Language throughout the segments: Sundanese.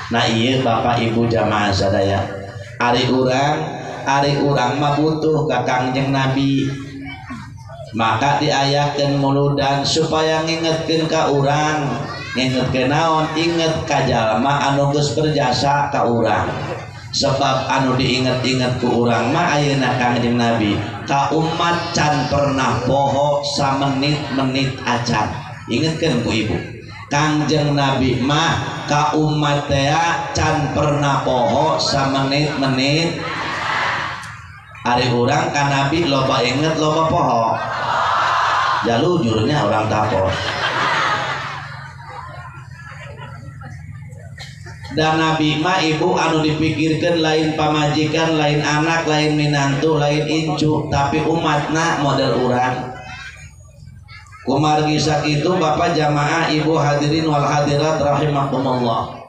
Nah iya Bapak Ibu jamaah sadaya, ari urang mah butuh ka Kangjeng Nabi, maka diayakeun muludan supaya ngingetkeun ka urang, ngingetkeun naon, inget ka jalma anu geus berjasa ka urang. Sebab anu diinget-inget ku urang mah ayeuna Kangjeng Nabi ka umat can pernah poho samenit-menit acan. Ingetkeun ku ibu, Kangjeng Nabi mah ka umat teh can pernah poho samenit-menit. Ari urang ka Nabi loba inget loba poho, jalujurnya orang tapos. Dan Nabi mah ibu anu dipikirkan lain pamajikan, lain anak, lain minantu, lain incu, tapi umatna model urang. Kumargi sakitu Bapak jamaah ibu hadirin wal hadirat rahimakumullah.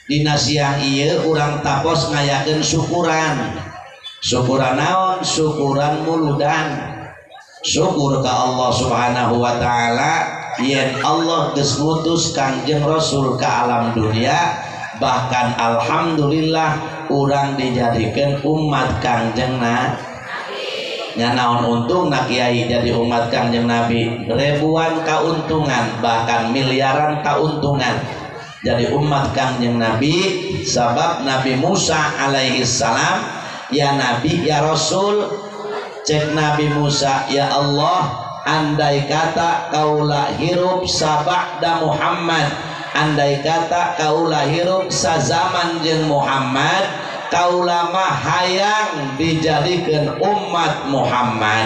Dina siang ieu urang tapos ngayakeun syukuran. Syukuran naon? Syukuran muludan. Syukur ka Allah Subhanahu wa taala yen Allah geus ngutus Kangjeng Rasul ka alam dunia, bahkan alhamdulillah urang dijadikan umat Kangjeng Nabi. Nya naon untungna kiai jadi umat Kangjeng Nabi, ribuan kauntungan bahkan miliaran kauntungan jadi umat Kangjeng Nabi. Sabab Nabi Musa alaihi salam ya Nabi ya Rasul, cek Nabi Musa, ya Allah, andai kata kaulah hirup sabada Muhammad, andai kata kaulah hirup sazaman jeung Muhammad, kaulah mah hayang dijadikeun umat Muhammad.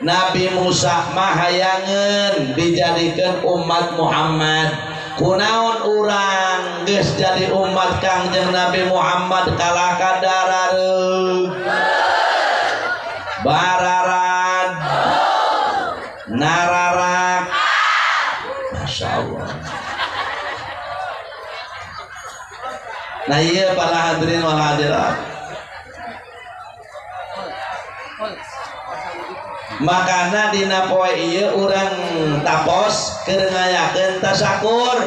Nabi Musa mah hayangeun dijadikeun umat Muhammad. Kunaon urang geus jadi umat Kangjeng Nabi Muhammad kalah kadarareuk bararad nararak. Masya Allah. Nah iya para hadirin wal hadirat, makana dina poe ieu urang tapos keur ngayakeun tasakur.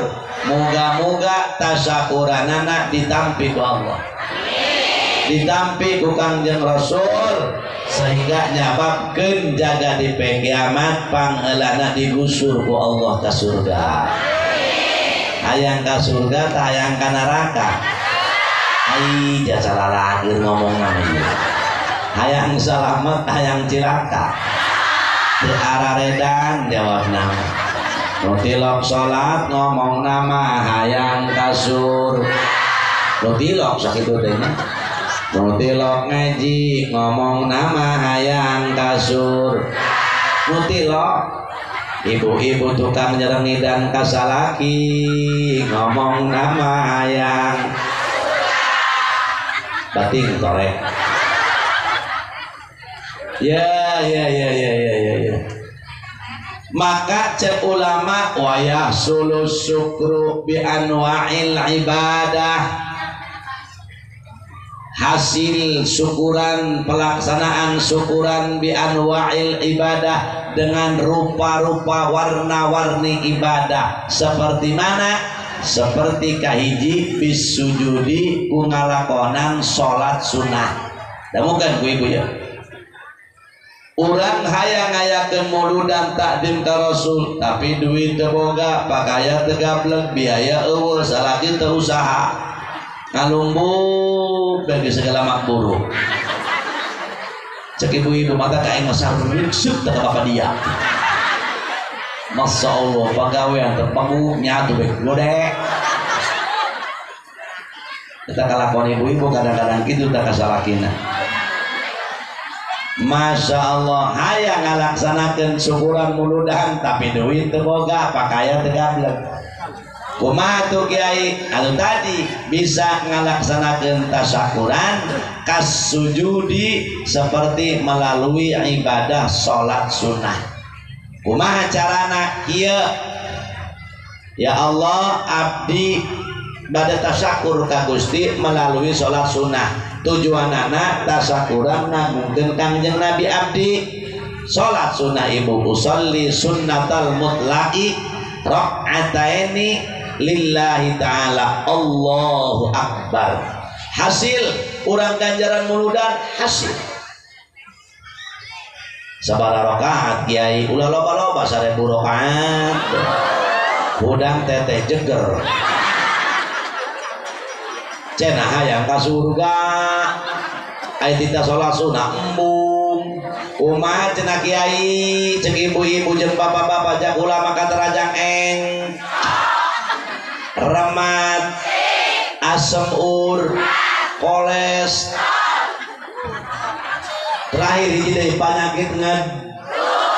Muga-muga tasakuranana ditampi ku Allah, ditampi ku Kangjeng Rasul, sehingga nyababkeun jaga di kiamat pangheulana digusur ku Allah ka surga. Hayang ka surga tah hayang ka neraka. Ai jasa lalageur ngomongna ieu. Hayang salamet hayang cilaka. Teu araredan jawabna. Nu tilok salat ngomongna mah hayang ka surga. Nu tilok sakitu teh nya. Nu tilok ngaji ngomong nama hayang kasur. Nu tilok ibu-ibu tukang nyerengidan kasalaki ngomong nama hayang bating torek. Ya ya ya ya ya ya ya. Maka cek ulama wayah sulus syukru bi anwa'il ibadah. Hasil syukuran, pelaksanaan syukuran bi anwa'il ibadah dengan rupa-rupa warna-warni ibadah. Seperti mana? Seperti kahiji bisujudi ku ngalakonan salat sunah. Damukan ku ibu ya. Urang hayang ngayakeun muludan takdim ka Rasul, tapi duit teu boga, pakaya teu gablek, biaya eueuh, salaki teu usaha. Ngalumbuk bagi segala makburu. Cek ibu-ibu mata kayak ngesar ruksuk tak apa dia. Masya Allah pegawaian terpaku nyatu baik godek. Kita kelakuan ibu-ibu kadang-kadang gitu tak kasalakina. Masya Allah hayang ngalaksanakeun syukuran muludan tapi duit teu boga, pakaian teu gablek. Kumaha tuh kiai? Anu tadi bisa ngalaksanakeun tasyakuran kasujudi seperti melalui ibadah salat sunnah. Kumaha carana? Kieu. Ya Allah, abdi bade tasyakur ka Gusti melalui salat sunnah. Tujuanana tasyakuran ngagungkeun Kangjeng Nabi abdi. Salat sunnah ibu usolli sunnatal mutlaqi rakaataini lillahi ta'ala. Allahu akbar. Hasil urang ganjaran muludan hasil sabaraha rakaat kiai ulah loba-loba 1000 rakaat hudang teteh jeger cenah hayang ka surga aya tita salat sunah embung kumaha cenah kiai cek ibu-ibu jeung bapak-bapak jak ulama katarajang eng remat asem ur koles terakhir hiji deui penyakit ngan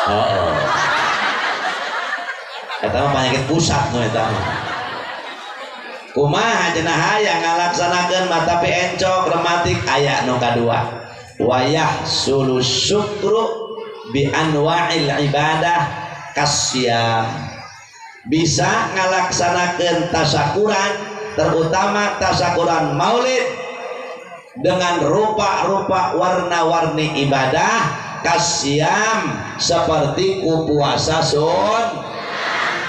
heeh eta mah penyakit pusat nu eta mah kumaha cenah hayang ngalaksanakeun mah tapi encok rematik aya nu kadua wayah sulus syukru bi anwa'il ibadah kasyam bisa ngalaksanakeun tasyakuran terutama tasyakuran maulid dengan rupa-rupa warna-warni ibadah kasyam seperti ku puasa sun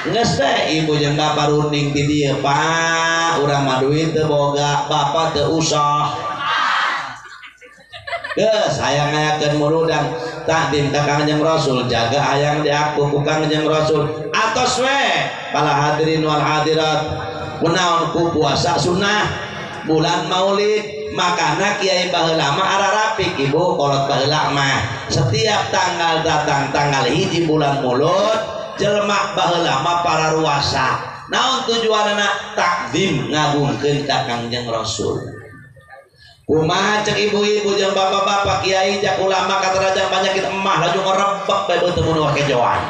geus teh ibu jeung bapak runding ti dieu pak urang mah duit teu boga bapak teu usah geus hayang ngayakeun muludan takdim ka Kangjeng Rasul jaga hayang diaku ku Kangjeng Rasul atos we para hadirin wal hadirat kunaon ku puasa sunnah bulan maulid makana kiai baheula mah ararapik ibu kolot baheula mah setiap tanggal datang tanggal hiji bulan mulud jelema baheula mah para ruasa naon tujuanna takzim ngagungkeun ka Kangjeng Rasul kumaha cek ibu-ibu jeung bapak-bapak kiai jak ulama katarajang penyakit emah laju ngerebek bae beuteung nu kejoan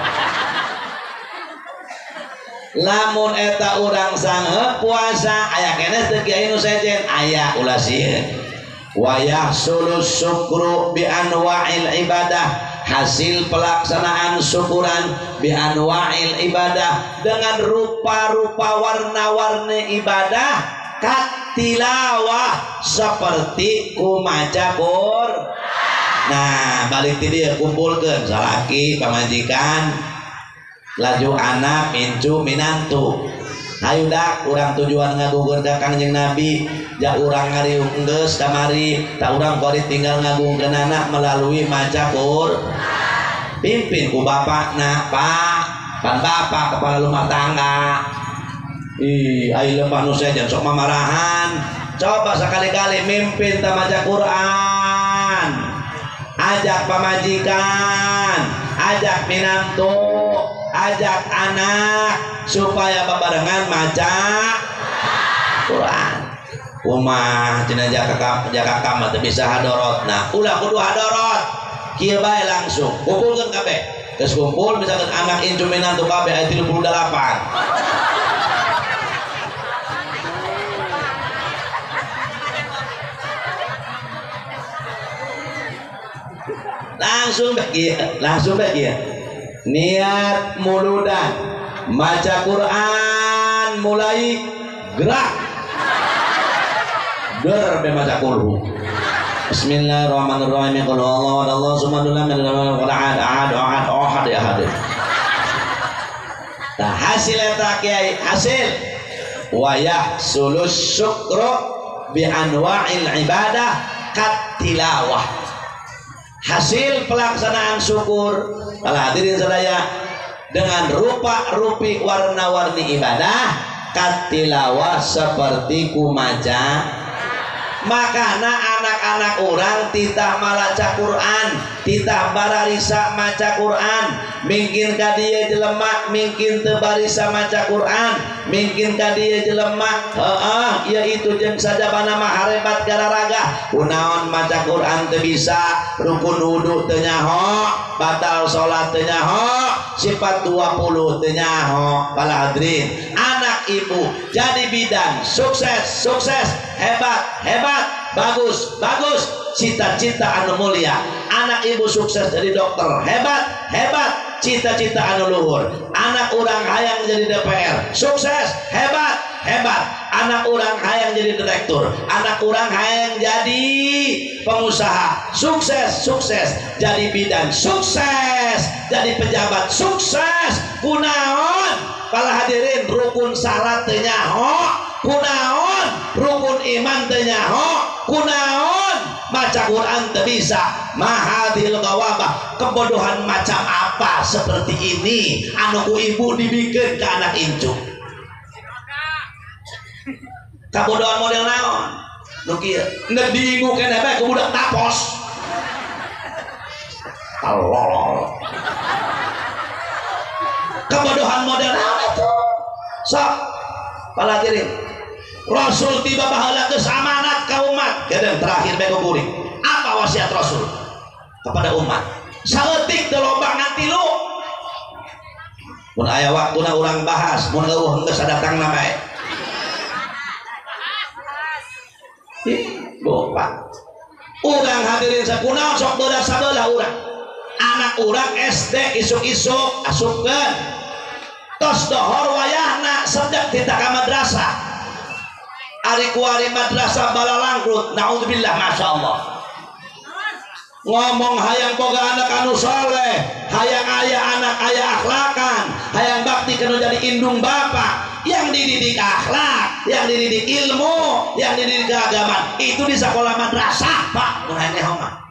lamun eta urang sangeup puasa aya keneh teu kiai nu sejen aya ulah sieun wayah sulus syukru bi anwa'il ibadah hasil pelaksanaan syukuran bi anwa'il ibadah dengan rupa-rupa warna-warni ibadah katilawah seperti ku maca Quran. Nah balik ti dieu kumpulkeun salaki pamajikan laju anak incu minantu hayu dak urang tujuan ngagungkeun ka Kangjeng Nabi ja urang ngariung geus kamari ta urang bari tinggal ngagungkeun anak melalui maca Quran pimpin ku bapakna pak pan bapak kepala rumah tangga ih ai lempah nu sejen sok mamarahan coba sekali-kali mimpin ta maca Quran ajak pamajikan ajak minantu ajak anak supaya babarengan maca Quran kumaha cenah jaka kamar teu bisa hadorot nah ulah kudu hadorot kieu bae langsung kumpulkeun kabeh geus kumpul misalkan anak incu minantu kabeh aya 38 langsung bae kieu langsung bae kieu niat muludan maca Quran mulai gerak der be maca kulhu bismillahirrahmanirrahim qul huwallahu ahad Allahu samad lam yalid walam yulad ahad ahad ahad ahad. Nah hasil eta kiai hasil wayah sulus syukru bi anwa'il ibadah katilawah hasil pelaksanaan syukur para hadirin sadaya dengan rupa-rupi warna-warni ibadah katilawah seperti kumaca. Makana anak-anak orang titah malaca Quran titah bararisa maca Quran mungkin ka dieu jelema mungkin teu barisa maca Quran mungkin ka dieu jelema heeh ieu itu jeung sajabana mah harebat gararaga kunaon maca Quran teu bisa rukun wudu teu nyaho batal salat teu nyaho sifat 20 teu nyaho. Para hadirin anak ibu jadi bidan sukses sukses hebat hebat bagus bagus cita-cita anu mulia. Anak ibu sukses jadi dokter hebat hebat cita-cita anu luhur. Anak urang hayang jadi DPR sukses hebat hebat. Anak urang hayang jadi direktur, anak urang hayang jadi pengusaha sukses sukses, jadi bidan sukses, jadi pejabat sukses. Kunaon Para hadirin rukun salat teu nyaho, kunaon rukun iman teu nyaho, kunaon baca Quran teu bisa. Mahadil gawabah, kebodohan macam apa seperti ini anu ku ibu dibikeun ka anak incu. Kabodohan model naon nu kieu neuk diingu keneh bae ku budak tapos. Tolol. Kebodohan model naon itu? Sok para hadirin, Rasul tiba baheula geus amanat ka umat. Gedeung terakhir bae kuring. Apa wasiat Rasul kepada umat? Saeutik teu loba ngan tilu. Mun aya waktuna urang bahas, mun eueuh geus datangna bae. Ih, bopak. Urang hadirin sakunaon sok beulah sabelah urang. Anak urang SD isuk-isuk asupkeun. Tos dohor wayahna sedek tita ka madrasah. Ari kuari madrasah balalangkrut, naudzubillah masyaallah. Ngomong hayang boga anak anu soleh, hayang aya anak aya akhlakan, hayang bakti kanu jadi indung bapak. Yang dididik akhlak, yang dididik ilmu, yang dididik keagamaan, itu di sekolah madrasah, Pak. Mun hayang mah.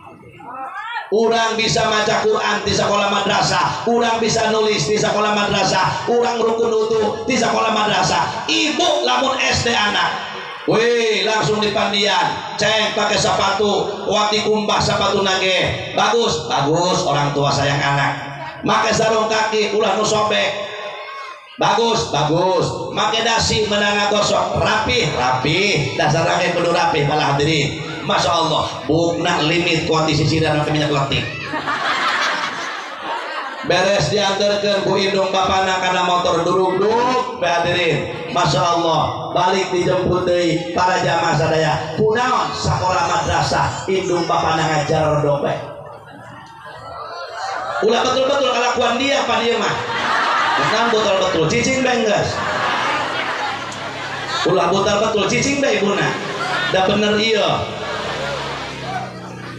Urang bisa maca Quran di sekolah madrasah, urang bisa nulis di sekolah madrasah, urang rukun wudu di sekolah madrasah. Ibu lamun SD anak, wih langsung dipandian, ceng pakai sepatu, wati kumbah sepatu nage, bagus, bagus orang tua sayang anak. Make sarung kaki ulah nu sobek, bagus, bagus. Make dasi menang gosok, rapih, rapih. Dasar nage kudu rapih malah hadirin. Masya Allah, bukna limit kuat di sisiran pakai minyak letik. Beres diantarkan ku indung bapana karena motor duruk-duruk hadirin. Masya Allah, balik dijemput deui para jamaah sadaya. Kunaon sakola madrasah indung bapana ngajar dope. Ulah betul-betul kalakuan dia apa dia mah. Bukan betul-betul cicing bae geus. Ulah betul-betul cicing bae ibuna. Da bener ieu.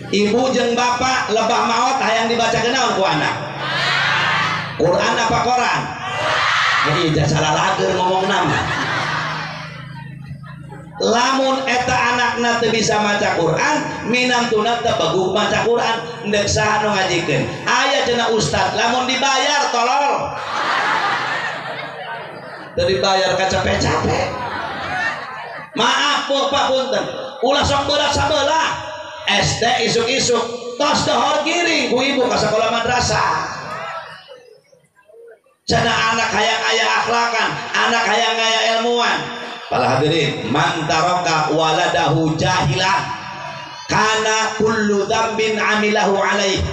Ibu jeung bapak lebah maot hayang dibacakeun naon ku anak? Quran apa koran? Jadi salah lager ngomong nama. Lamun eta anakna teu bisa maca Quran, minantuna teu beguh maca Quran, endek saha nu ngajikeun? Aya cenah ustad, lamun dibayar tolol. Teu dibayar kacape-cape. Maaf Bapak punten, ulah sok berat sabelah. SD isuk-isuk tos dohor giring ku ibu ka sekolah madrasah. Cenah anak hayang aya akhlakan, anak hayang aya ilmuwan. Para hadirin, man taraka waladahu jahilan kana kullu dzambin amilahu alaih.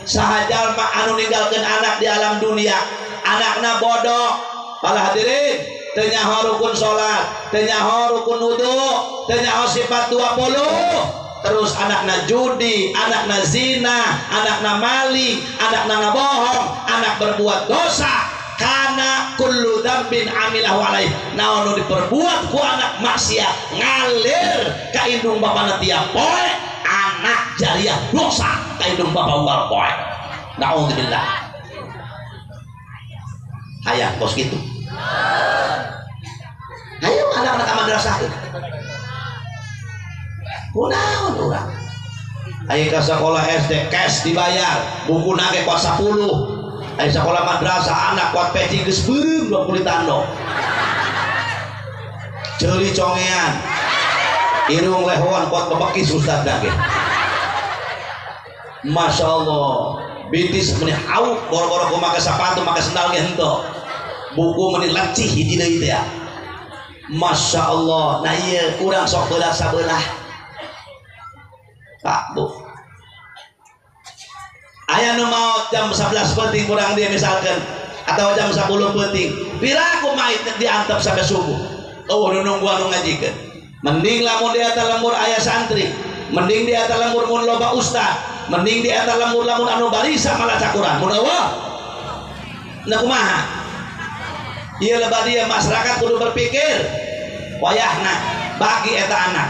Saha jalma anu ninggalkeun anak di alam dunia, anakna bodoh. Para hadirin, teu nyaho rukun salat, teu nyaho rukun wudu, teu nyaho sifat 20. Terus anakna judi, anakna zina, anakna maling, anakna ngabohong, anak berbuat dosa. Kana kullu dzambin amilahu alaih. Naon nu diperbuat ku anak maksiat ngalir ka indung bapana tiap poe, anak jariah dosa ka indung bapa unggal poe. Naudzubillah. Hayang kos kitu. Hayo anak-anak ka madrasah. Kunaon urang? Ayo ke sekolah SD cash dibayar, buku nage kuat 10. Ayo sekolah madrasah anak kuat peci geus beureum 20 tando. Ceuli congean. Irung lehoan kuat bebekis ustad nage. Masya Allah, bitis meni hauk boro-boro ku make sepatu, make sendal ge henteu. Buku meni lecih hiji deui teh ya. Masya Allah, nah ieu urang sok beulah sabelah. Pak Bu, aya nu maot jam 11 peuting kurang dia misalkan atau jam 10 peuting, piraku mait diantep sampai subuh. Oh nu nungguan nu ngajikeun. Mending lamun di eta lembur aya santri, mending di eta lembur mun loba ustad, mending di eta lembur lamun anu barisa malah Quran. Mun eueuh. Nah kumaha? Ieu lebar dia masyarakat kudu berpikir wayahna bagi eta anak.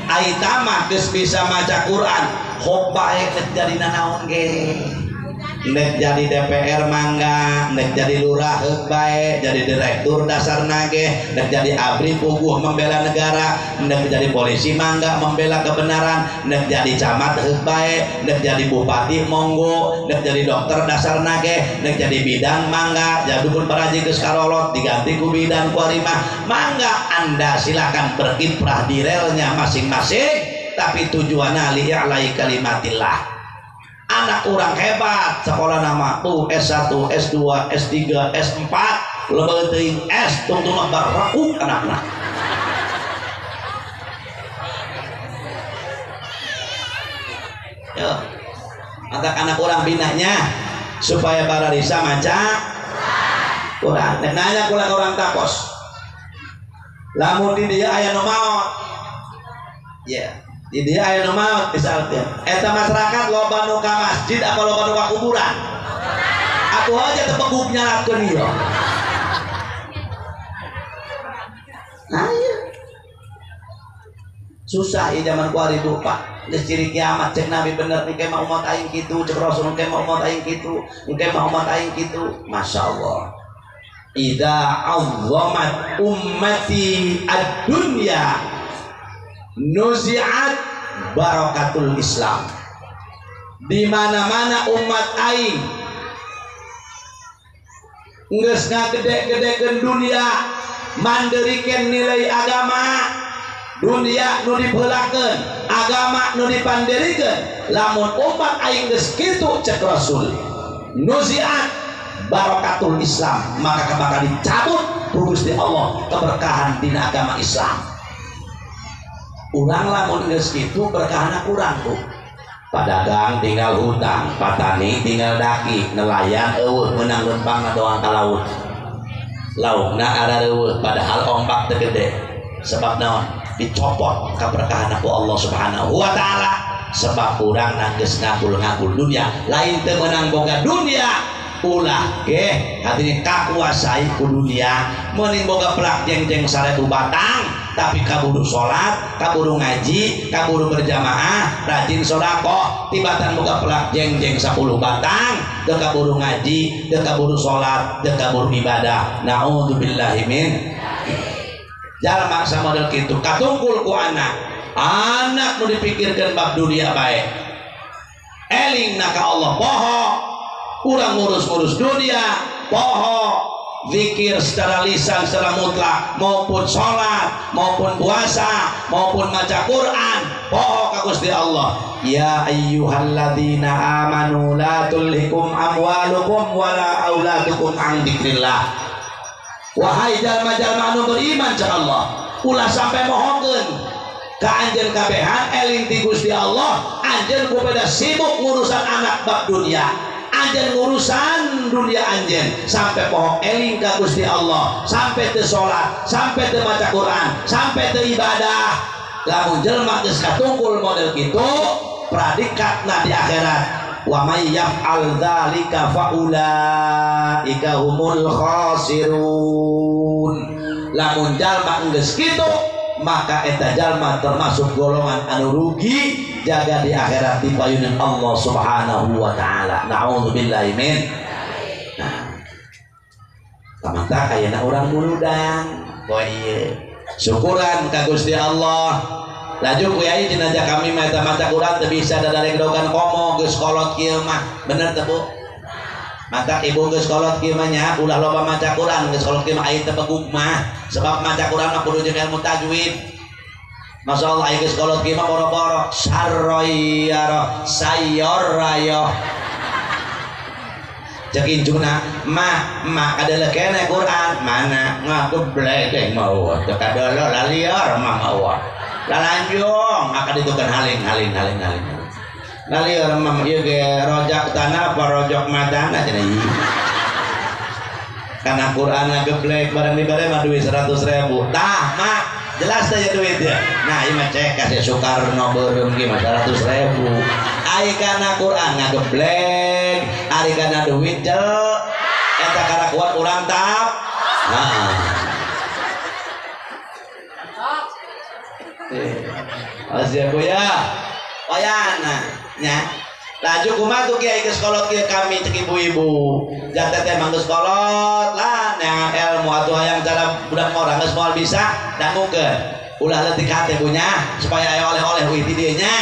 Aitama geus bisa maca Quran, hok bae jadi nanaon ge. Nek jadi DPR mangga, nek jadi lurah heuk bae, jadi direktur dasar nage, nek jadi abri puguh membela negara, nek jadi polisi mangga membela kebenaran, nek jadi camat heuk bae, nek jadi bupati monggo, nek jadi dokter dasar nage, nek jadi bidan mangga, jadi dukun paraji geus karolot diganti ku bidan ku arimah, mangga Anda silakan berkiprah di relnya masing-masing, tapi tujuannya li'alai kalimatillah. Anak orang hebat sekolah nama tuh S1, S2, S3, S4 lebih teuing S tungtung barekuk anakna. Yo, anak orang binanya supaya bararisa maca Quran. Nek nanya kula orang takos. Lamun di dieu aya nu maot. Ya. Di dia aya nu maot misalnya. Eta masyarakat loba nu ka masjid apa loba nu ka kuburan? Atuh aja teu peguk nyalatkeun ieu. Nah iya. Susah ieu zaman kuari tuh Pak. Geus ciri kiamat cek Nabi bener engke mah umat aing kitu, cek Rasul engke mah umat aing kitu, engke mah umat aing kitu. Masyaallah. Idza azzamat ummati ad-dunya nuzi'at barakatul Islam. Di mana-mana umat aing geus ngagede-gedekeun dunia, manderikeun nilai agama, dunia nu dipeulakeun, agama nu dipanderikeun. Lamun umat aing geus kitu cek Rasul, nuzi'at barakatul Islam, maka bakal dicabut ku Gusti Allah keberkahan dina agama Islam. Urang lamun geus kitu berkahna kurang tuh. Padagang tinggal hutang, patani tinggal daki, nelayan eueuh meunang lempang doang ka laut. Lautna arareueuh padahal ombak teu gede. Sebab naon? Dicopot kaberkahan ku Allah Subhanahu wa taala. Sebab urang geus ngagul-ngagul dunia, lain teu meunang boga dunia. Ulah geh hadirin kakuasai ku dunia, meuning boga pelak jeng-jeng 1000 batang tapi kaburu sholat, kaburu ngaji, kaburu berjamaah, rajin sodakoh, tibatan boga pelak jeng-jeng 10 batang, dek kaburu ngaji, dek kaburu sholat, dek kaburu ibadah. Na'udzubillahi min. Jalma samodel kitu katungkul ku anak. Anak nu dipikirkeun bab dunia bae. Eling na ka Allah poho, urang ngurus-ngurus dunia poho. Zikir secara lisan secara mutlak maupun sholat maupun puasa maupun maca Quran poho ka Gusti Allah. Ya ayyuhalladzina amanu la tulhikum amwalukum wala auladukum an dzikrillah. Wahai jalma-jalma anu beriman cak Allah, ulah sampai mohokeun ka anjeun kabehan eling ti Gusti Allah. Anjeun ku beda sibuk ngurusan anak bab dunia, anjeun urusan dunia anjeun sampai poho eling ka Gusti Allah, sampai teu salat, sampai teu maca Quran, sampai teu ibadah. Lamun jelema geus katungkul model kitu, pradikatna di akhirat wa may yaf'al dzalika faulaika humul khasirun. Lamun jalma geus kitu, maka eta jalma termasuk golongan anu rugi jaga di akhirat di payunan Allah Subhanahu wa taala. Na'udzubillahi min. Nah, kamanta ayeuna urang muludang poe ieu. Syukuran ka Gusti Allah. Laju kiai jenazah kami mah eta maca Quran teu bisa dadaregdogan komo geus kolot kieu mah. Bener teu Bu? Mata ibu geus kolot kieu mah nya ulah loba maca Quran geus kolot kieu mah aya teu beguk mah. Sebab maca Quran mah kudu jeung ilmu tajwid. Masya Allah aya geus kolot kieu mah boro-boro sarroyaro sayorrayo. Cek incuna mah mah adalah kene Quran mana ngageblek mau teu kadolo lalior mah mau. Lalanjung maka ditukan haling haling haling haling. Lalior mah ieu ge rojak tanah apa rojok matana cenah ieu. Karena Quran ngageblek barang dibere mah duit 100.000. Tah mak jelas teh duit ya. Nah ieu mah cek kasih Soekarno beureum ge mah 100.000. Ari kana Quran ngageblek, ari kana duit jel eta karakuan urang tap. Heeh. Asia bu ya. Oyana nya. Laju kumaha tuh kiai geus kolot kieu kami cek ibu-ibu. Jatah teh mah geus kolot lah neangan ilmu atuh hayang cara budak orang geus moal bisa dangukeun. Ulah leutik hate punya supaya aya oleh-oleh wih di dieu nya.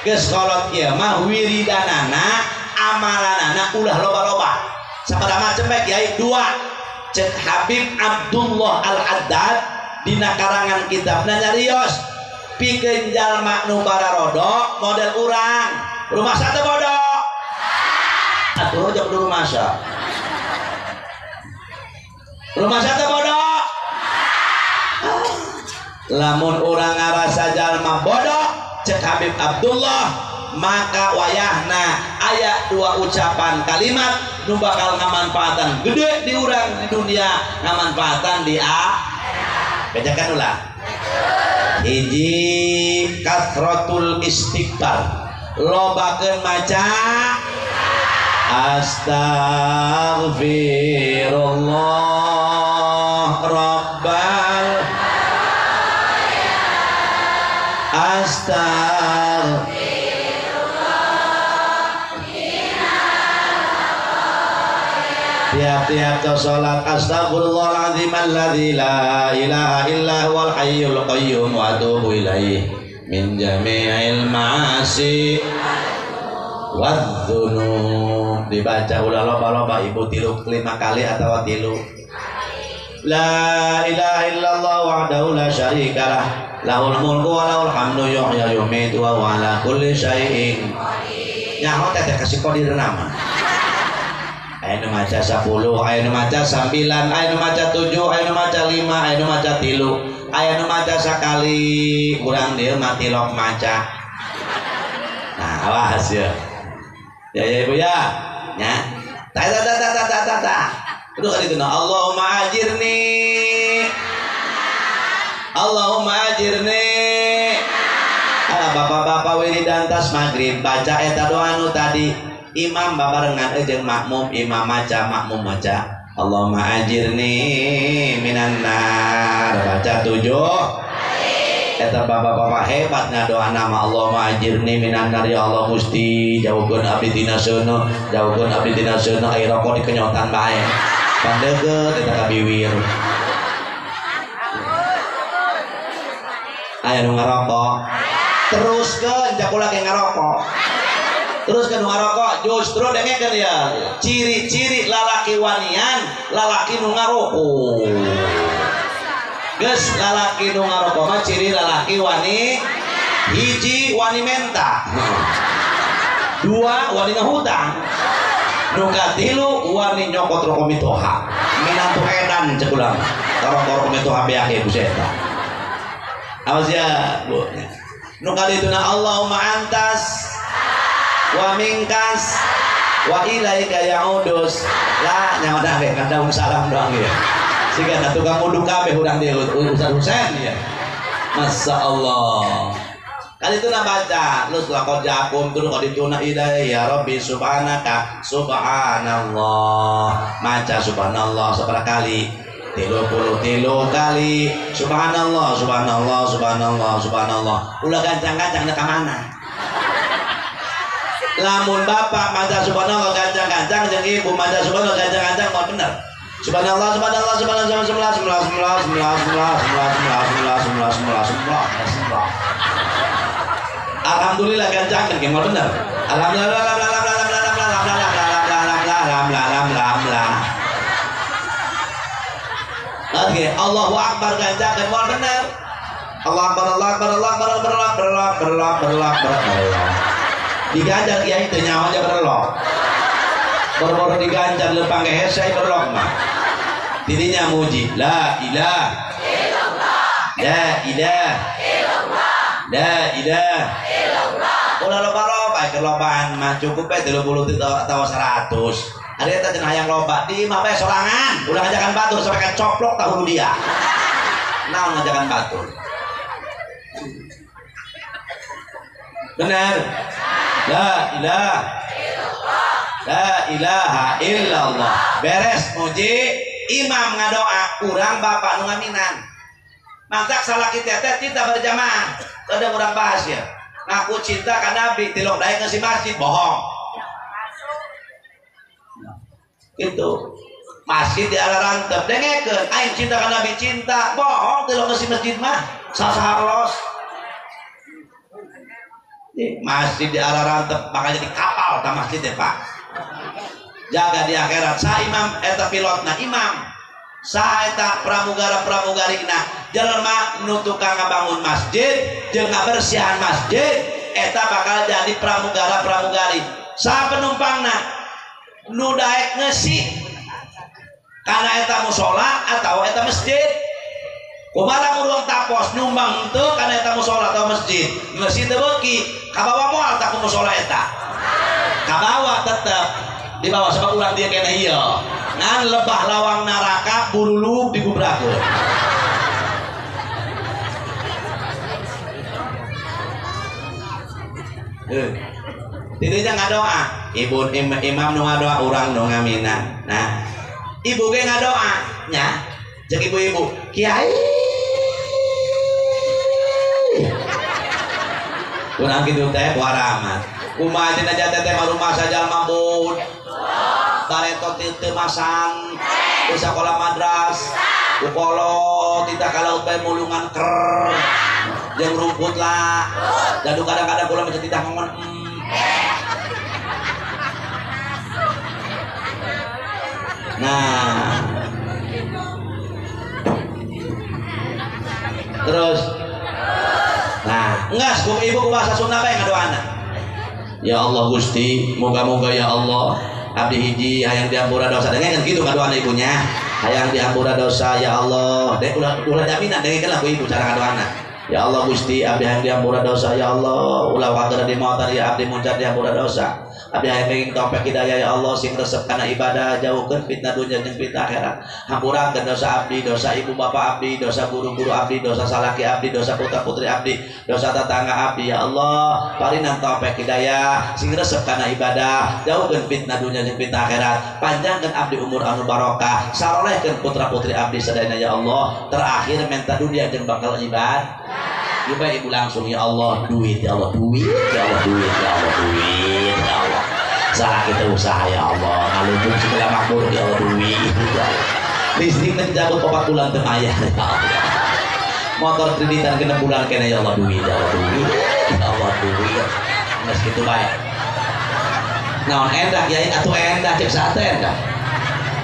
Geus kolot kieu mah wiridanana amalanana ulah loba-loba. Sabaraha macem bae kiai? Dua. Cek Habib Abdullah Al-Haddad dina karangan kitabna nyarios pikeun jalma nu bararodo model urang rumah satu bodoh atuh jauh dulu masa rumah satu bodoh lamun urang ngarasa jalma bodoh cek Habib Abdullah maka wayahna aya dua ucapan kalimat nu bakal ngamanfaatan gede di urang di dunia ngamanfaatan di akhirat. Bejakan ulah hiji kathratul istighfar lobakeun maca astaghfirullah rabbal astaghfirullah. Tiap-tiap salat astaghfirullahaladzim alladzi la ilaha illa huwal hayyul qayyum wa atubu ilaih min jami'il ma'asi wadzunub. Dibaca ulah loba-loba ibu tilu 5 kali atau tilu. La ilaha illallah wahdahu la syarikalah lahul mulku wa lahul hamdu yuhyi wa yumiitu wa huwa ala kulli syai'in. Nyaho teh kasih kodir nama. Aya nu maca 10, aya nu maca 9, aya nu maca 7, aya nu maca 5, aya nu maca 3, aya nu maca sakali, urang dieu mah tilok maca. Nah, awas ya. Ya ya ibu ya. Nya. Ta ta ta ta ta ta ta. Udah kali itu nah, Allahumma ajirni. Allahumma ajirni. Ala bapak-bapak wiridan tas maghrib baca eta doa nu tadi. Imam babarengan jeung makmum, imam maca, makmum maca. Allahumma ajirni minan nar. Baca 7. Eta bapak-bapak hebat ngadoa nama Allahumma ajirni minan nar, ya Allah Gusti, jauhkeun abdi tina seuneu, jauhkeun abdi tina seuneu, ai rokok dikenyotan bae. Pandeukeut eta ka biwir. Aya nu ngarokok. Teruskeun jakulah ge ngarokok. Terus kan ngarokok justru dengekeun ya ciri-ciri lalaki wanian lalaki nu ngarokok. Geus lalaki nu ngarokok mah ciri lalaki wani hiji wani menta, dua wani ngahutang, nu katilu wani nyokot rokok mitoha minantu edan cek ulang rokok mitoha beak ku eta. Awas ya bu. Nu kalituna Allahumma antas wa mingkas wa ilaika ya'udus. Lah nyawa dah ge kadaung salam doang ya. Siga ka tukang uduk kabeh urang dieu Ustaz Husain ya. Masya Allah. Kali itu baca lu laqad ja'akum tur qad tuna ilai ya rabbi subhanaka subhanallah. Maca subhanallah sabaraha kali? 33 kali. Subhanallah subhanallah subhanallah subhanallah. Ulah gancang-gancang ka mana? Lamun bapak maca subhanallah gancang-gancang jeung ibu maca subhanallah gancang-gancang mau bener. Subhanallah subhanallah subhanallah subhanallah subhanallah subhanallah subhanallah subhanallah subhanallah subhanallah subhanallah. Alhamdulillah gancang ge mau bener. Alhamdulillah alhamdulillah. Oke, Allahu akbar gancang mau bener. Allah akbar Allah akbar Allah akbar Allah akbar Allah akbar Allah akbar. Diganjar kiai teu nyawa aja berlok. Boro-boro diganjar leumpang ge hese berlok mah. Tidinya muji la ilaha illallah la ilaha illallah la ilaha illallah. Ulah loba-loba keur lobaan mah cukup bae 30 atawa 100. Ari eta cenah hayang loba di imah bae sorangan, ulah ngajakan batur sampai ka coplok tahu dia. Naon ngajakan batur? Benar. La ilaha illallah. La ilaha illallah. Beres muji imam ngadoa urang bapak nu ngaminan. Mantak salaki teh kita berjamaah. Kadang urang bahas ya. Ngaku cinta ka Nabi, tilok daek ngeusi masjid, bohong. Gitu. Masjid di arah rantep, dengekeun aing cinta ka Nabi cinta, bohong tilok ngeusi masjid mah, sasaha los. Masjid di arah rantep bakal jadi kapal ta masjid teh, Pak. Jaga di akhirat sa imam eta pilotna imam. Sa eta pramugara-pramugarina jelema nu tukang ngabangun masjid jeung ngabersihan masjid eta bakal jadi pramugara-pramugari. Sa penumpangna nu daek ngeusi kana eta musala atau eta masjid. Kumaha urang tapos nyumbang henteu kana eta musala atau masjid. Ngeusi teu beuki, kabawa moal tak ku musala eta. Kabawa tetep dibawa sebab urang dia keneh ieu. Ngan lebah lawang neraka buruluk digubrakeun. Tidinya ngadoa, ibu imam nu ngadoa urang nu ngamina. Nah, ibu ge ngadoa nya. Jeung ibu-ibu, kiai. Kurang kitu teh waramat. Kumaha cenah teh teh rumah sajalma bud. Bareto teu masang, teu sakola madras, ku kolot tita ka laut bae mulungan ker. Jeung rumput lah. Dadu kadang-kadang kula mah titah ngongon. Nah. Terus nah, enggak, ibu ku bahasa Sunda bae ngadoana. Ya Allah Gusti, moga-moga ya Allah abdi hiji hayang diampura dosa. Dengekeun kitu ngadoana ibunya. Hayang diampura dosa ya Allah. Dek ulah jaminan dengekeun lah ku ibu cara ngadoana. Ya Allah Gusti, abdi hayang diampura dosa ya Allah. Ulah waktu di maut ya abdi muncar diampura dosa. Abdi hayang pengen taufik hidayah ya Allah sing resep kana ibadah, jauhkeun fitnah dunya jeung fitnah akhirat. Hampurakeun dosa abdi, dosa ibu bapak abdi, dosa guru-guru abdi, dosa salaki abdi, dosa putra-putri abdi, dosa tetangga abdi ya Allah. Parinan taufik hidayah sing resep kana ibadah, jauhkeun fitnah dunya jeung fitnah akhirat. Panjangkeun abdi umur anu barokah, sarolehkeun putra-putri abdi sadayana ya Allah. Terakhir menta dunia jeung bakal ibadah. Coba ibu langsung ya Allah duit, ya Allah duit, ya Allah duit, ya Allah duit, ya Allah. Salah kita usaha ya Allah, ngalubung segala makmur ya Allah duit, ya Allah. Listrik terjabut 4 bulan teu aya ya Allah. Motor kreditan 6 bulan kena ya Allah duit, ya Allah duit, ya Allah duit. Geus kitu bae. Naon endah kiai atuh endah cek saha teh endah.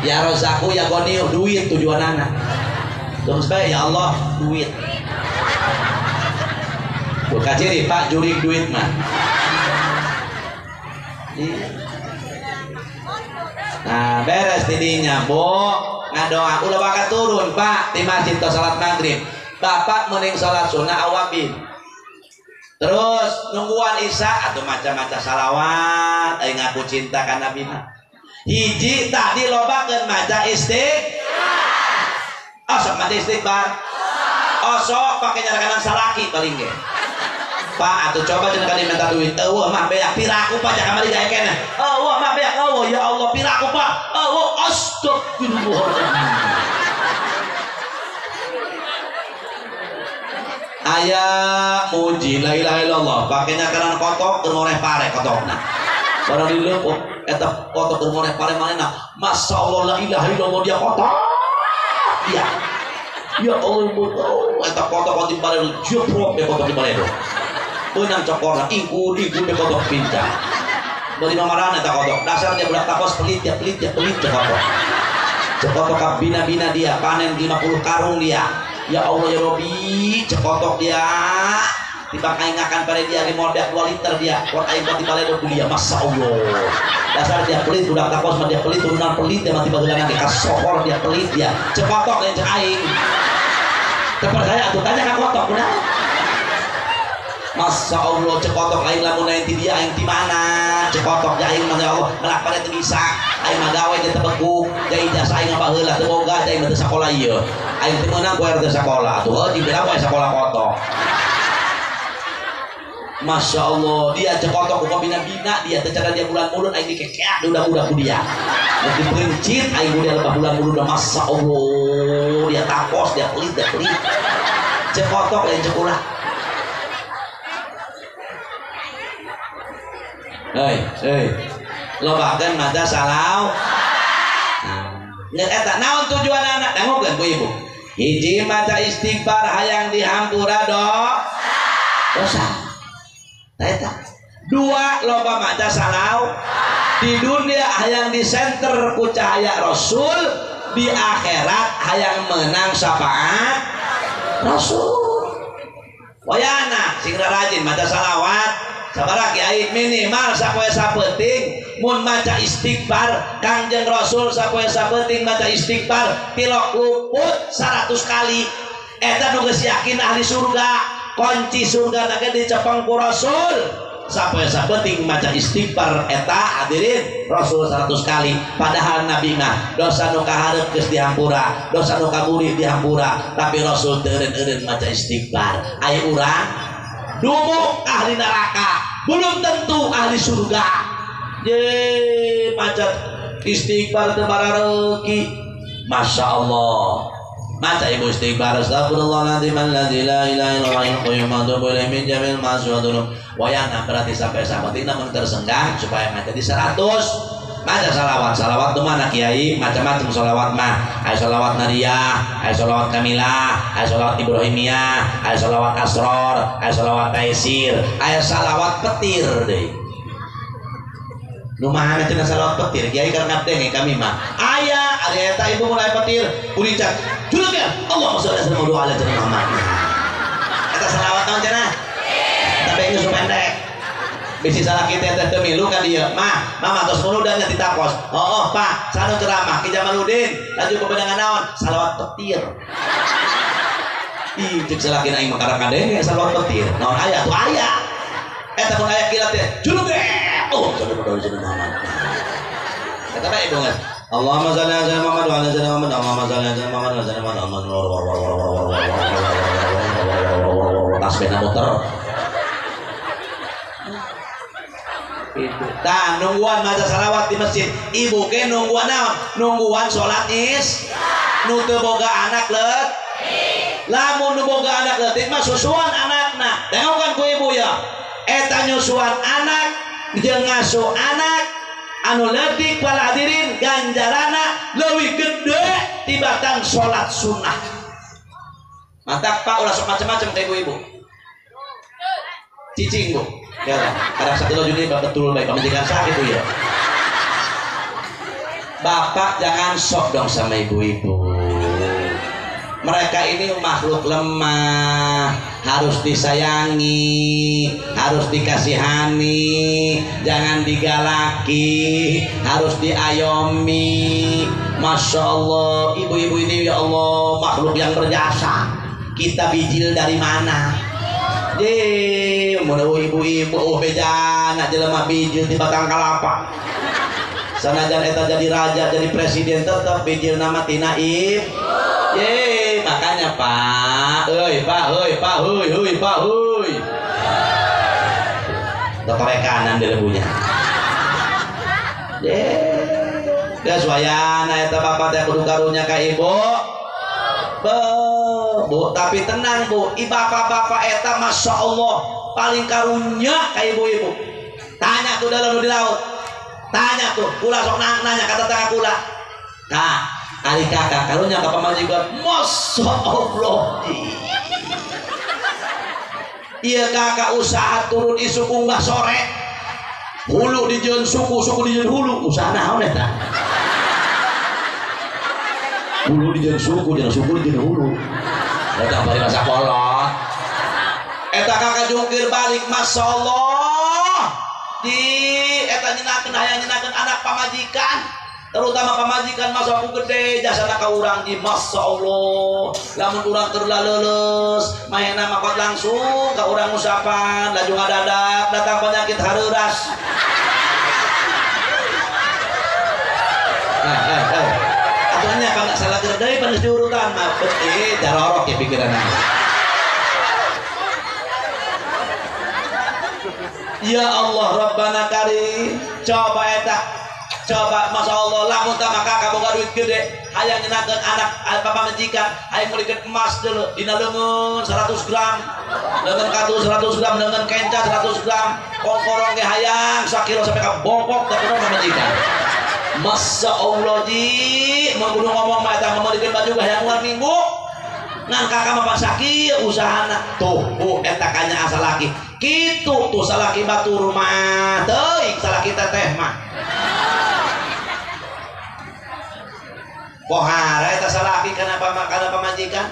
Ya Rozaku ya Goniu duit tujuanana. Terus bae ya Allah duit. Bukan ciri Pak jurik duit mah. Nah beres tidinya bu ngadoa ulah bakal turun Pak di masjid atau salat maghrib. Bapak mending salat sunnah awabin. Terus nungguan isya atau macam-macam salawat. Aing ngaku cinta ka Nabi mah. Hiji tadi lobakeun maca istighfar. Osok maca istighfar. Osok pake nyarakanan salaki paling ge. Pak atuh coba cenah ka minta duit. Eueuh mah beak piraku Pak jangan kamari gae keneh. Eueuh mah beak eueuh ya Allah piraku Pak. Eueuh astagfirullah. Aya muji la ilaha illallah pake nyakaran kotok keur ngoreh pare kotokna. Barang dileup eta kotok keur ngoreh pare manehna. Masyaallah la ilaha illallah dia kotok. Dia. Ya Allah, eta kotok di baledo jeprok be kotok di baledo. Beunang cokorna ingkun ingkun be kotok pincang. Beli mamarana eta kotok. Dasar dia budak tapos pelit ya pelit ya pelit ya kotok. Cekotok ka bina-bina dia panen 50 karung dia. Ya Allah ya Robi, cekotok dia. Tiba aing ngakan pada dia di modal 2 liter dia. Kuat aing buat di baledo ku dia. Masya Allah. Dasar dia pelit budak tapos mah dia pelit turunan pelit dia mati baheulana ge kasohor dia pelit dia. Cekotok lain cek aing. Terpercaya atuh tanya ka kotok udah. Masya Allah cekotok aing lamun lain ti dia aing ti mana? Cekotok ja aing mah ya Allah melak pada teu bisa. Aing mah gawe teu tebekuk, ja ijazah aing baheula teu boga, ja aing mah teu sakola ieu. Aing teu meunang ku teu sakola. Atuh heuh dibilang wae sakola kotok. Masya Allah dia cekotok ku bina-bina dia teu cara dia bulan mulun aing dikekeak udah-udah ku dia. Nanti pencit aing dia lebah bulan mulun udah Masya Allah dia tapos dia pelit dia pelit. Cekotok lain cekulah. Hei, hei. Lobakeun maca salawat. Nah, eta naon tujuanana? Dangukeun ku ibu. Hiji maca istighfar hayang dihampura dosa. Eta. Dua loba maca salawat. Di dunia hayang disenter ku cahaya Rasul, di akhirat hayang menang syafaat Rasul. Wayana sing rajin maca salawat, sabaraha kiai minimal sapoe sapeuting mun maca istighfar Kangjeng Rasul sapoe sapeuting maca istighfar tilok luput 100 kali. Eta nu geus yakin ahli surga, kunci surga na ge dicepeng ku Rasul. Sapoe sapeuting maca istighfar eta hadirin Rasul 100 kali. Padahal Nabi mah dosa nu kahareup geus dihampura, dosa nu kaburi dihampura, tapi Rasul teu eureun-eureun maca istighfar. Aya urang dumuk ahli neraka, belum tentu ahli surga. Ye maca istighfar teu barareuki. Masya Allah. Maca ibu istighfar astagfirullahaladzim alladzi la ilaha illa huwal qayyum wa atubu ilaihi min jami'il ma'asi wa dzunub. Wayana berarti sampai sahabat namun tersenggang supaya maca di 100. Maca salawat, salawat itu mana kiai? Macam-macam salawat mah. Aya salawat nariyah, aya salawat kamilah, aya salawat ibrahimiyah, aya salawat asror, aya salawat taisir, aya salawat petir deui. Nu mana cenah salawat petir? Kiai keur ngabdenge kami mah. Aya ari eta ibu mulai petir, urincak. Juluk ya. Allahumma sholli ala sayyidina Muhammad. Eta salawat naon cenah? Tapi geus pendek. Bisi salah kita teh teu milu ka dieu. Mah, mama tos muludan nya ditakos. Oh, Pak, sanu ceramah Ki Jamaluddin, laju bebedangan naon? Salawat petir. Ih, cek salakina aing mah karang kadenge salawat petir. Naon aya tuh aya. Eta mun aya kilat teh, juluk ge. Oh, sayyidina Muhammad. Eta bae ibu geus. Allahumma sholli ala sayyidina Muhammad wa ala sayyidina Muhammad. Allahumma sholli ala sayyidina Muhammad wa ala sayyidina Muhammad. Tasbihna muter. Tah nungguan maca salawat di masjid. Ibu ke nungguan naon? Nungguan salat is. Nu teu boga anak leut. Lamun nu boga anak leutik mah susuan anakna. Dengokan ku ibu ya. Eta nyusuan anak jeung ngasuh anak anu leutik para hadirin ganjarana leuwih gede tibatan salat sunnah. Mantak Pak ulah sok macem-macem ka ibu-ibu. Cicing bu. Ya, kadang satu lagi ini betul baik pemajikan sakit itu ya. Bapak jangan sok dong sama ibu-ibu. Mereka ini makhluk lemah, harus disayangi, harus dikasihani, jangan digalaki, harus diayomi. Masya Allah, ibu-ibu ini ya Allah makhluk yang berjasa. Kita bijil dari mana? Ye, mun ibu-ibu oh bejana jelema bijil di batang kalapa. Sanajan eta jadi raja, jadi presiden tetep bijil nama tina ibu. Ye, makanya Pak, euy Pak, euy Pak, heuy heuy Pak, heuy. Totorekanan dilebunya. Ye. Geus wayana eta bapak teh kudu karunya ka ibu. Bu, tapi tenang bu, bapak-bapak eta masya Allah paling karunya ka ibu-ibu. Tanya tuh dalam di laut, tanya tuh, kula sok nanya kata tetangga kula. Kak, ari kakak karunya ka pamajikan, masya Allah. Iya kakak usaha turun isuk unggah sore, hulu dijeun suku, suku dijeun hulu, usaha naon eta? Hulu dijeun suku, jeung suku dijeun hulu. Eta bari masa kolot. Eta kakak jungkir balik, masya Allah. Di eta nyenakeun hayang nyenakeun anak pamajikan, terutama pamajikan masa ku gede jasana ka urang di masya Allah. Lamun urang keur laleuleus, maena makot langsung ka urang ngusapan, laju ngadadak datang penyakit hareuras. Atuhnya kalau salah deui pada diurutan mah jarorok ya pikiran. Ya Allah Rabbana karim, coba eta, coba masya Allah lamun tah maka kaboga duit gede, Hayang nyenangkeun anak pamajikan, hayang meulikeun emas deuleu dina leungeun 100 gram. Leungeun katu 100 gram, leungeun kenca 100 gram, kongkorong ge hayang sakilo sampai ka bongkok teh kudu pamajikan. Masya Allah ji, mun kudu ngomong mah eta meulikeun baju ge hayang unggal minggu. Ngan kakak mah sakieu usahana. Tuh, bu eta kanya asa laki. Kitu tuh salaki batur mah teuing salaki teteh mah. Pohara eta salaki kenapa kana pamajikan?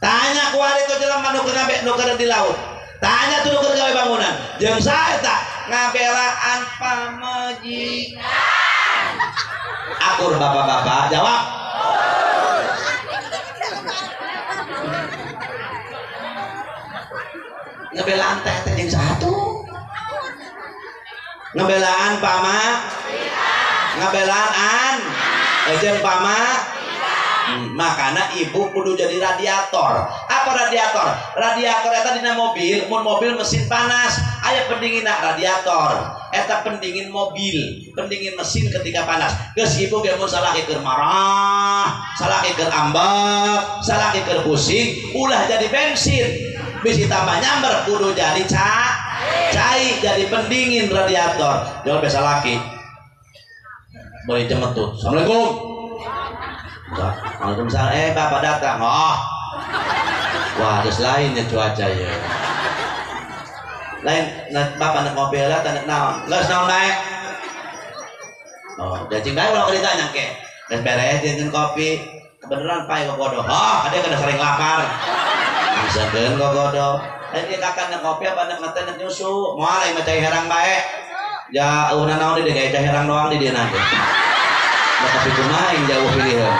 Tanya ku ari teh jelema nu keur ngabe nu keur di laut. Tanya tuh nu keur gawe bangunan. Jeung saha eta ngabelaan pamajikan. Akur bapak-bapak jawab. Ngebelaan teh teh jeung saha tuh? Ngebelaan pama? Ngebelaan an? Jeung pama? Makana ibu kudu jadi radiator. Apa radiator? Radiator eta dina mobil, mun mobil mesin panas, aya pendinginna radiator. Eta pendingin mobil, pendingin mesin ketika panas. Geus ibu ge mun salaki keur marah, salaki keur ambek, salaki keur pusing, ulah jadi bensin. Bisi tambah nyamber kudu jadi cai, jadi pendingin radiator. Jawab biasa laki. Boleh cemetut. Assalamualaikum. Waalaikumsalam. Bapak datang. Oh. Wah, terus lainnya cuaca ya. Lain bapak nak ngopi lah, tak nak naon. Geus naon bae. Oh, jajing bae ulah ditanya ke. Geus beres jeung kopi. Kebeneran pae gogodo. Oh, ada kena sering lapar. Misalkan gogodo. Lain ieu kakak nak ngopi apa nak ngeteh nak nyusu. Moal aing mah cai herang bae. Ya eueuh naon di dieu cai herang doang di dieu nanti. Tapi kumaha yang jauh pilihan.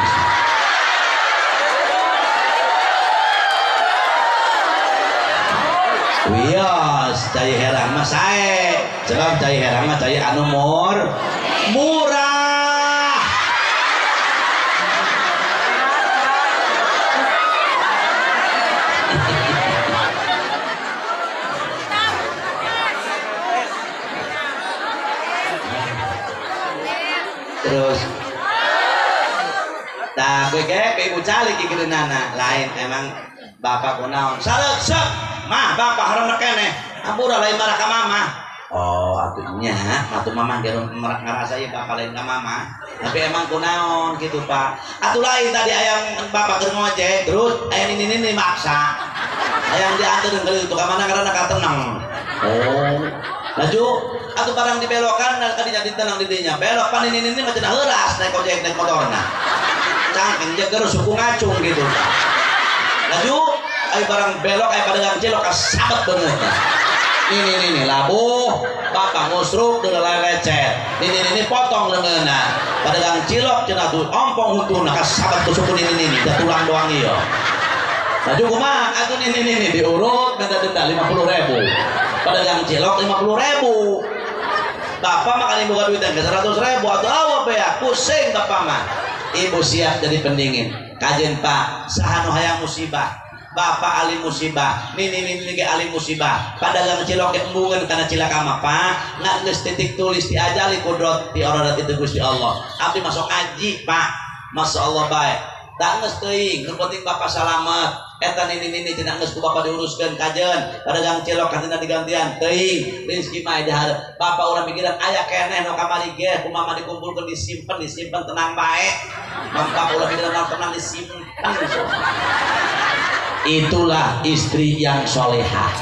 Wios, cai herang mah sae. Sebab cai herang mah cai anu murah. Terus tah gue kayak ibu calik kieu nana lain emang bapak kunaon saleuk mah bapak haram keneh ampura lain marah ka mama. Oh atuh nya atuh mama ge ngarasa ieu bapak lain ka mama tapi emang kunaon kitu Pak atuh lain tadi ayang bapak keur ngojek terus aya nini nini maksa ayang dianteurkeun ka ditu ka mana karena ka tenang. Oh laju atuh barang dibelokan kadinya ditenang di dinya belok pan nini nini mah cenah heuras naik ojek naik motorna cangkeng jeger suku ngacung gitu. Laju ayo barang belok ayo pedagang cilok kasabet beungeut. Ini ini labuh bapak ngusruk deuleu lecet. Ini ini potong leungeunna. Pedagang cilok cenah tuh ompong huntuna kasabet ku suku ini ini da tulang doang ieu. Laju kumaha atuh ini ini diurut minta denda 50.000. Pedagang cilok 50.000. Bapak makan buka duit yang ke 100.000 atau apa ya pusing bapak mah. Ibu siap jadi pendingin. Kajen Pak, saha nu hayang musibah. Bapak ahli musibah, nini nini ge ahli musibah. Padagang cilok ge embungeun kana cilaka mah Pak. Ngan geus titik tulis diajali kudrat ti oradat itu Gusti Allah. Abdi masuk ngaji Pak. Masya Allah bae. Tak geus teuing, nu penting bapak salamet. Eta nini nini cenah geus ku bapak diuruskeun kajen. Padagang cilok katina digantian teuing. Rezeki mah dihareup. Bapak urang mikiran aya keneh nu kamari ge ku mama dikumpulkeun disimpen disimpen tenang bae. Bapak ulah mikiran tenang disimpen. Itulah istri yang solehah.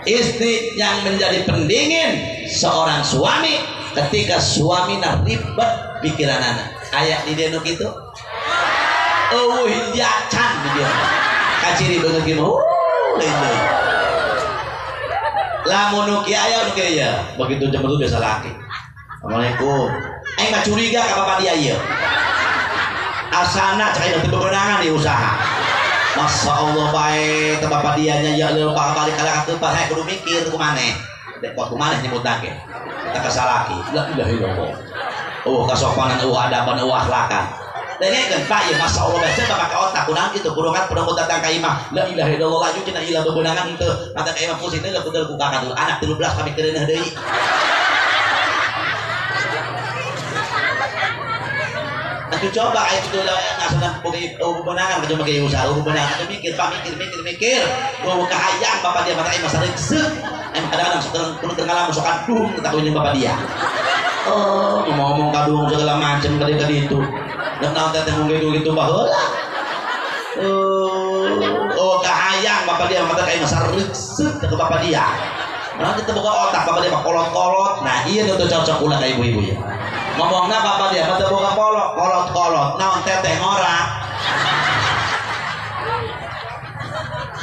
Istri yang menjadi pendingin seorang suami ketika suamina ribet pikiranana. Aya di dieu nu kitu? Eueuh hinjacan di dieu. Kaciri beungeut kieu mah lain deui. Lamun nu kieu aya nu kieu ya. Begitu jemput biasa laki. Assalamualaikum. Aing mah curiga ka bapak dia ieu. Asana cai teu bebenangan di usaha. Masya Allah bae teh bapak dianya ya leuh balik ka ka hayang kudu mikir ku maneh. Dek ku maneh nyebutna ge. Eta ka salaki. La ilaha illallah. Eueuh kasopanan eueuh adaban eueuh akhlakan. Dengekeun Pak ieu Masya Allah bae bapak ka otak kunaon kitu kurungan pernah datang ka imah. La ilaha illallah laju cenah ilah bebenangan henteu. Mata ka imah pusing teh kudu ku kakak anak 13 kami keureuneuh deui. Atuh coba aya kitu ngasana boga bebenangan ka make usaha bebenangan atuh mikir pak mikir mikir mikir. Gua kahayang bapak dia mata aing masa rengsek. Aing kadang-kadang sok kudu keur ngalamun sok aduh tak jeung bapak dia. Oh, ngomong kadung segala macam kali kali itu. Dan naon teh mung gitu-gitu baheula. Oh, kahayang bapak dia mata aing masa rengsek ke bapak dia. Nanti teu boga otak bapak dia mah kolot-kolot. Nah, ieu nu teu cocok ulah ka ibu-ibu ya. Ngomongna bapak dia mah teu boga polok, kolot-kolot. Naon teteh ngora.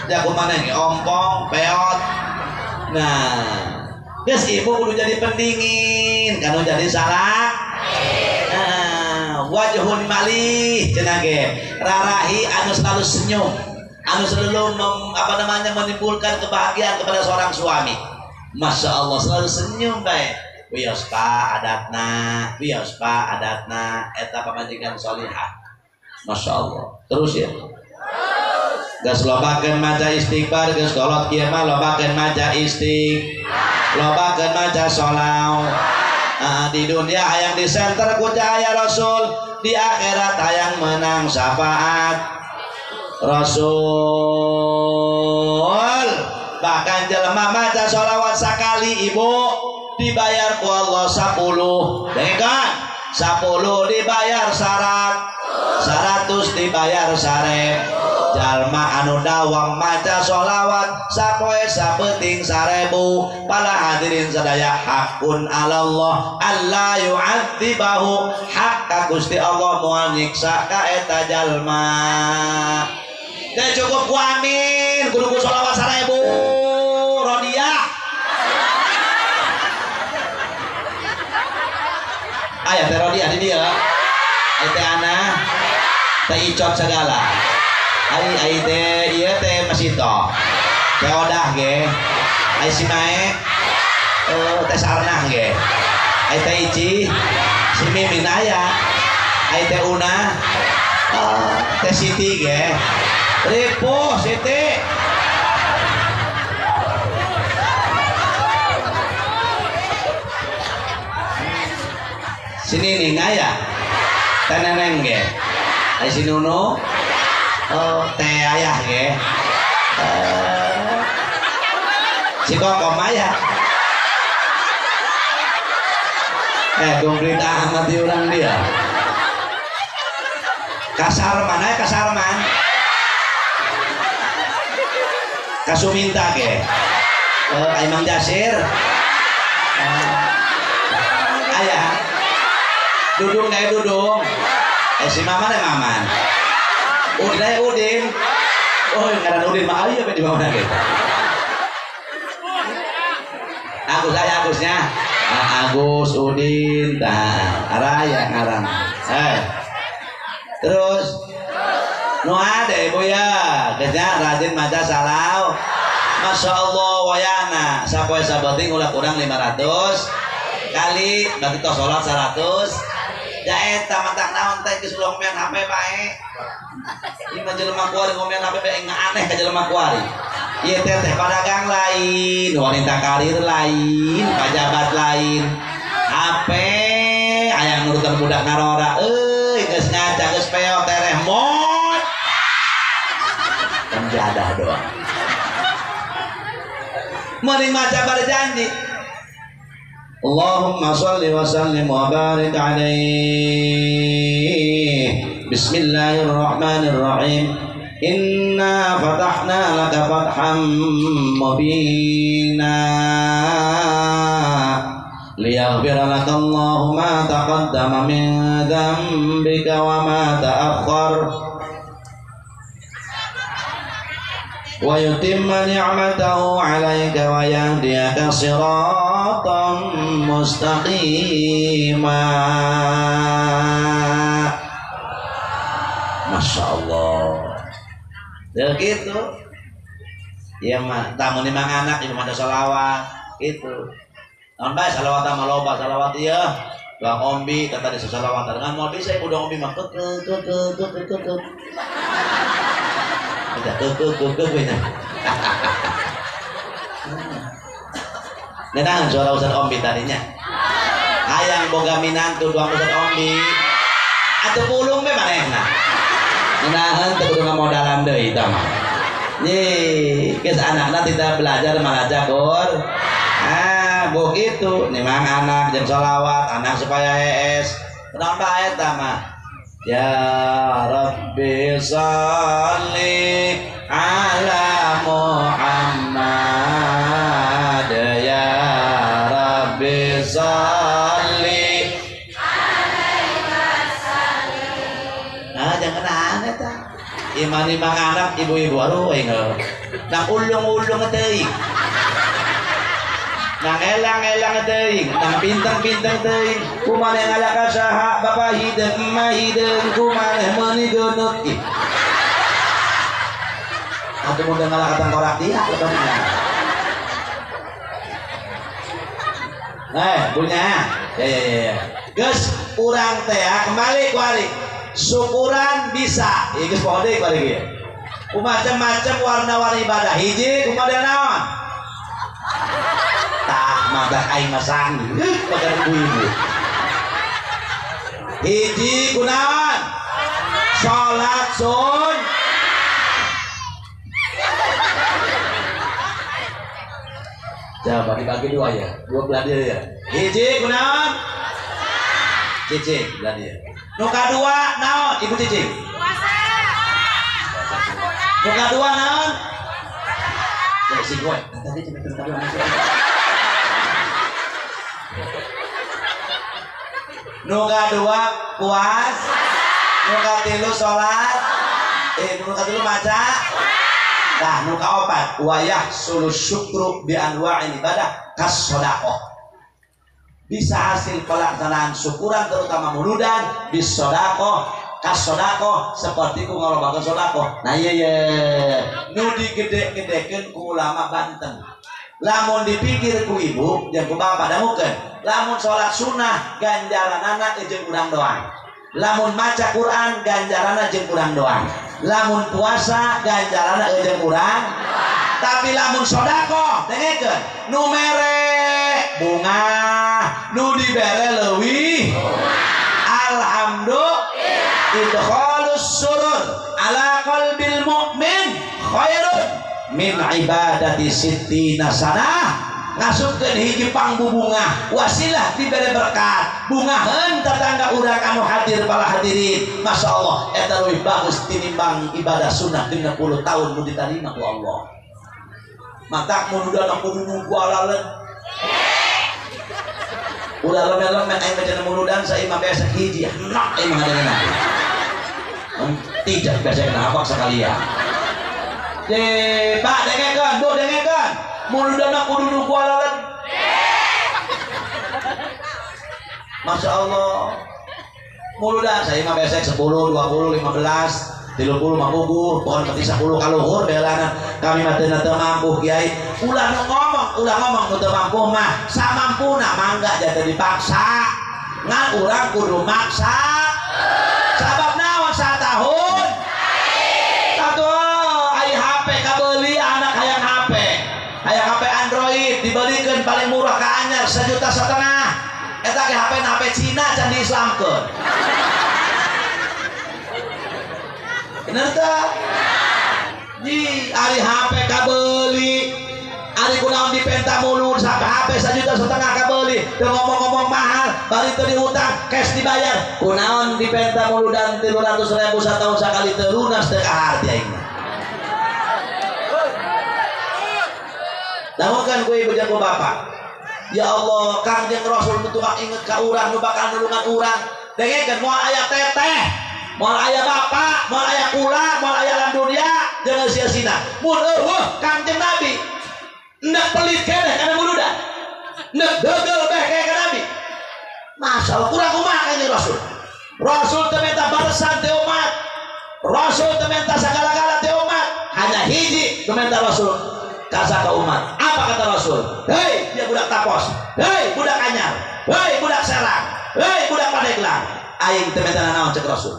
Ya kumaha ge ompong, peot. Nah, geus ibu kudu jadi pendingin, kanu jadi salah. Nah, wajhun malih cenah ge. Rarahi anu selalu senyum, anu selalu menimbulkan kebahagiaan kepada seorang suami. Masya Allah selalu senyum bae. Wios pa adatna, wios pa adatna, eta pamajikan solihah. Masya Allah. Terus ya. Geus lobakeun maca istighfar, geus kolot kieu mah lobakeun maca istighfar, lobakeun maca sholawat. Di dunia hayang disenter ku cahaya Rasul, di akhirat hayang menang syafaat Rasul. Bahkan jelema maca sholawat sakali ibu dibayar ku Allah 10. Dengarkan, 10 dibayar syarat, 100 dibayar sarep. Jalma anu dawam maca sholawat sapoe sapeting 1000. Para hadirin sadaya hakun alallah alla yu'adzibahu, hak ka Gusti Allah moal nyiksa ka eta jalma. Teh cukup ku amin kudu ku sholawat 1000 rodiah. Aya teh rodiah di dieu. Aya teh ana teh icot segala. Ai ai teh ieu teh masito. Teh odah ge. Ai si mae teh sarnah ge. Ai teh ici si mimin aya. Ai teh una teh siti ge. Ripuh Siti. Sini nih ngaya. Teh neneng ge. Ai si Nunu. Oh, teh ayah ge. Si Kokom aya. Komplit amat di urang dia. Kasarman aya kasarman. Kasuminta ge. Ai Mang Jasir. Aya. Dudung kayak dudung. Si Maman ya Maman. Udin aya Udin. Oh, ngaran Udin mah aya di mana ge. Agus aya Agusnya. Agus Udin tah araya ngaran. Terus nu ada ibu ya, geus rajin maca salawat. Masya Allah wayana sapoe sabeting ulah kurang 500 kali berarti tos salat 100. Ya eta matak naon teh geus ulah ngomean HP bae. Ieu mah jelema kuari ngomean HP bae aneh ka jelema kuari. Ieu teh teh padagang lain, wanita karir lain, pajabat lain. HP aya nurutan budak ngarora euy geus ngaca geus peo tereh mot. Penjadah doang. Mending maca berjanji. Allahumma shalli wa sallim wa barik alaihi. Bismillahirrahmanirrahim. Inna fatahna laka fatham mubina liyaghfira laka Allahu ma taqaddama min dzambika wa ma ta'akhkhar wa yutimma ni'matahu 'alaika wa yahdiyaka siratan mustaqima. Masya Allah. Ya gitu. Ya mah tamu ni mang anak ieu maca selawat gitu. Naon bae salawat mah loba salawat ieu. Doang ombi kata di selawat dengan moal bisa ibu doang ombi mah ke ke ke ke ke ke. Udah ke ke ke ke we nya. Ngeunaan suara Ustaz Ombi tadinya. Hayang boga minantu doang Ustaz Ombi. Atuh pulung be manehna. Ngenaheun teu kudu ngamodalan deui eta mah. Nih, geus anakna tidak belajar maca Quran. Ah, begitu. Nimang anak jeung sholawat, anak supaya hees. Kunaon bae eta mah? Ya Rabbi shalli ala Muhammad, ya Rabbi shalli alaihi wasallam. Nah, jangan aneh ta. Iman-iman anak ibu-ibu aduh aing. Nang ulung-ulung teuing. Nang elang-elang teuing, nang bintang-bintang teuing, kumaneh ngalaka saha bapa hideung emak hideung kumaneh meuni geunut. Atuh mun ngalaka tangkorak dia lebarna. Nah, punya. Ya ya ya. Geus urang teh kembali ku ari. Syukuran bisa. Ieu geus poho deui ku ari ieu. Ku macam-macam warna-warni ibadah. Hiji kumaha naon? Tah madak aing mah sanggeut bagan ibu-ibu. Hiji kunaon? Salat sun. Coba dibagi dua ya, dua belah dia ya. Hiji kunaon? Cicing belah dia. Nu kadua naon? Ibu cicing. Puasa. Nu kadua naon? Ya sing we. Tadi cenah nu kadua. Nu kadua puas, nu katilu salat, nu katilu maca. Nah, nu kaopat wa yahsulu syukru bi anwa'il ibadah kas sedekah. Bisa hasil pelaksanaan syukuran terutama muludan bis sedekah, kas sedekah seperti ku ngalobakeun sedekah. Nah ieu ye nu digede-gedekeun ku ulama Banten. Lamun dipikir ku ibu jeung ku bapak dangukeun, lamun salat sunnah ganjaranana jeung urang doang. Lamun maca Quran ganjaranana jeung urang doang. Lamun puasa ganjaranana jeung urang. Tapi lamun sedekah dengekeun, nu mere bunga, nu dibere leuwih. Alhamdulillah. Idkhalus surur ala qalbil mu'min khairun min ibadati sittina sanah. Ngasupkeun hiji pangbubungah wasilah dibere berkat bungaheun tetangga urang anu hadir para hadirin. Masya Allah eta leuwih bagus tinimbang ibadah sunnah 60 tahun nu ditarima ku Allah. Matak mun udah kudu nunggu alalen ulah leme-leme aing mah cenah muludan saimah besek hiji enak aing mah ngadengeuna. Tidak besek kenapa sekalian. Deh, Pak dengekeun, Bu dengekeun. Muludana kudu nunggu alalen. Masya Allah. Muludan saya mah besek 10, 20, 15, 30 mah gugur, bukan peti 10 kaluhur belana. Kami mah teu mampu kiai. Ulah nu ngomong, ulah ngomong nu teu mampu mah. Samampuna mangga jadi dipaksa. Ngan urang kudu maksa. Sabab naon satahun? Satu ai HP kabeli anak hayang HP. Hayang HP Android dibelikan paling murah ka anyar 1,5 juta. Eta ge HP HP Cina can diislamkeun. Bener teu? Ji ari HP kabeli ari kunaon dipenta mulud sampai HP 1,5 juta kabeli teu ngomong-ngomong mahal bari teu dihutang cash dibayar kunaon dipenta muludan 300.000 satahun sakali teu lunas teu kaharti aing mah. Dangukeun ku ibu jeung ku bapak. Ya Allah, Kangjeng Rasul nu tukang inget ka urang nu bakal nulungan urang. Dengekeun moal aya teteh, moal aya bapak, moal aya kula, moal aya alam dunia, jangan sia-sia. Mun eueuh Kangjeng Nabi hendak pelit keneh kana muludan. Hendak degel beh ka Nabi. Masya Allah, kurang kumaha Kangjeng Rasul. Rasul teu menta balesan teh umat. Rasul teu menta sagala-gala teh umat. Hanya hiji teu menta Rasul kasa ke umat. Apa kata Rasul? Hei, dia budak Tapos. Hei, budak Anyar. Hei, budak Serang. Hei, budak Pandeglang. Aing teu menta nanaon cek Rasul.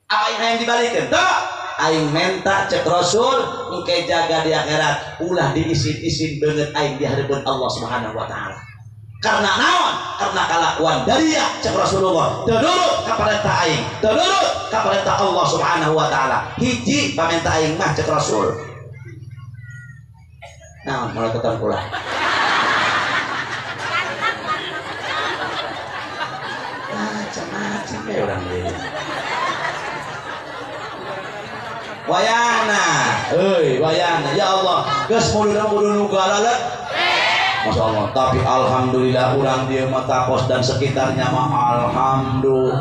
Apa yang hayang dibalikeun? Teu. Aing menta cek Rasul engke jaga di akhirat ulah diisin-isin beungeut aing di hadapan Allah Subhanahu wa taala. Karena naon? Karena kalakuan daria cek Rasulullah teu nurut ka parentah aing, teu nurut ka parentah Allah Subhanahu wa taala. Hiji pamenta aing mah cek Rasul. Naon moal keton kula. Macam-macam ya urang ieu. Wayana, euy wayana ya Allah, geus muluna kudu nu galalet. Masya Allah, tapi alhamdulillah urang dieu mah Tapos dan sekitarnya mah alhamdulillah.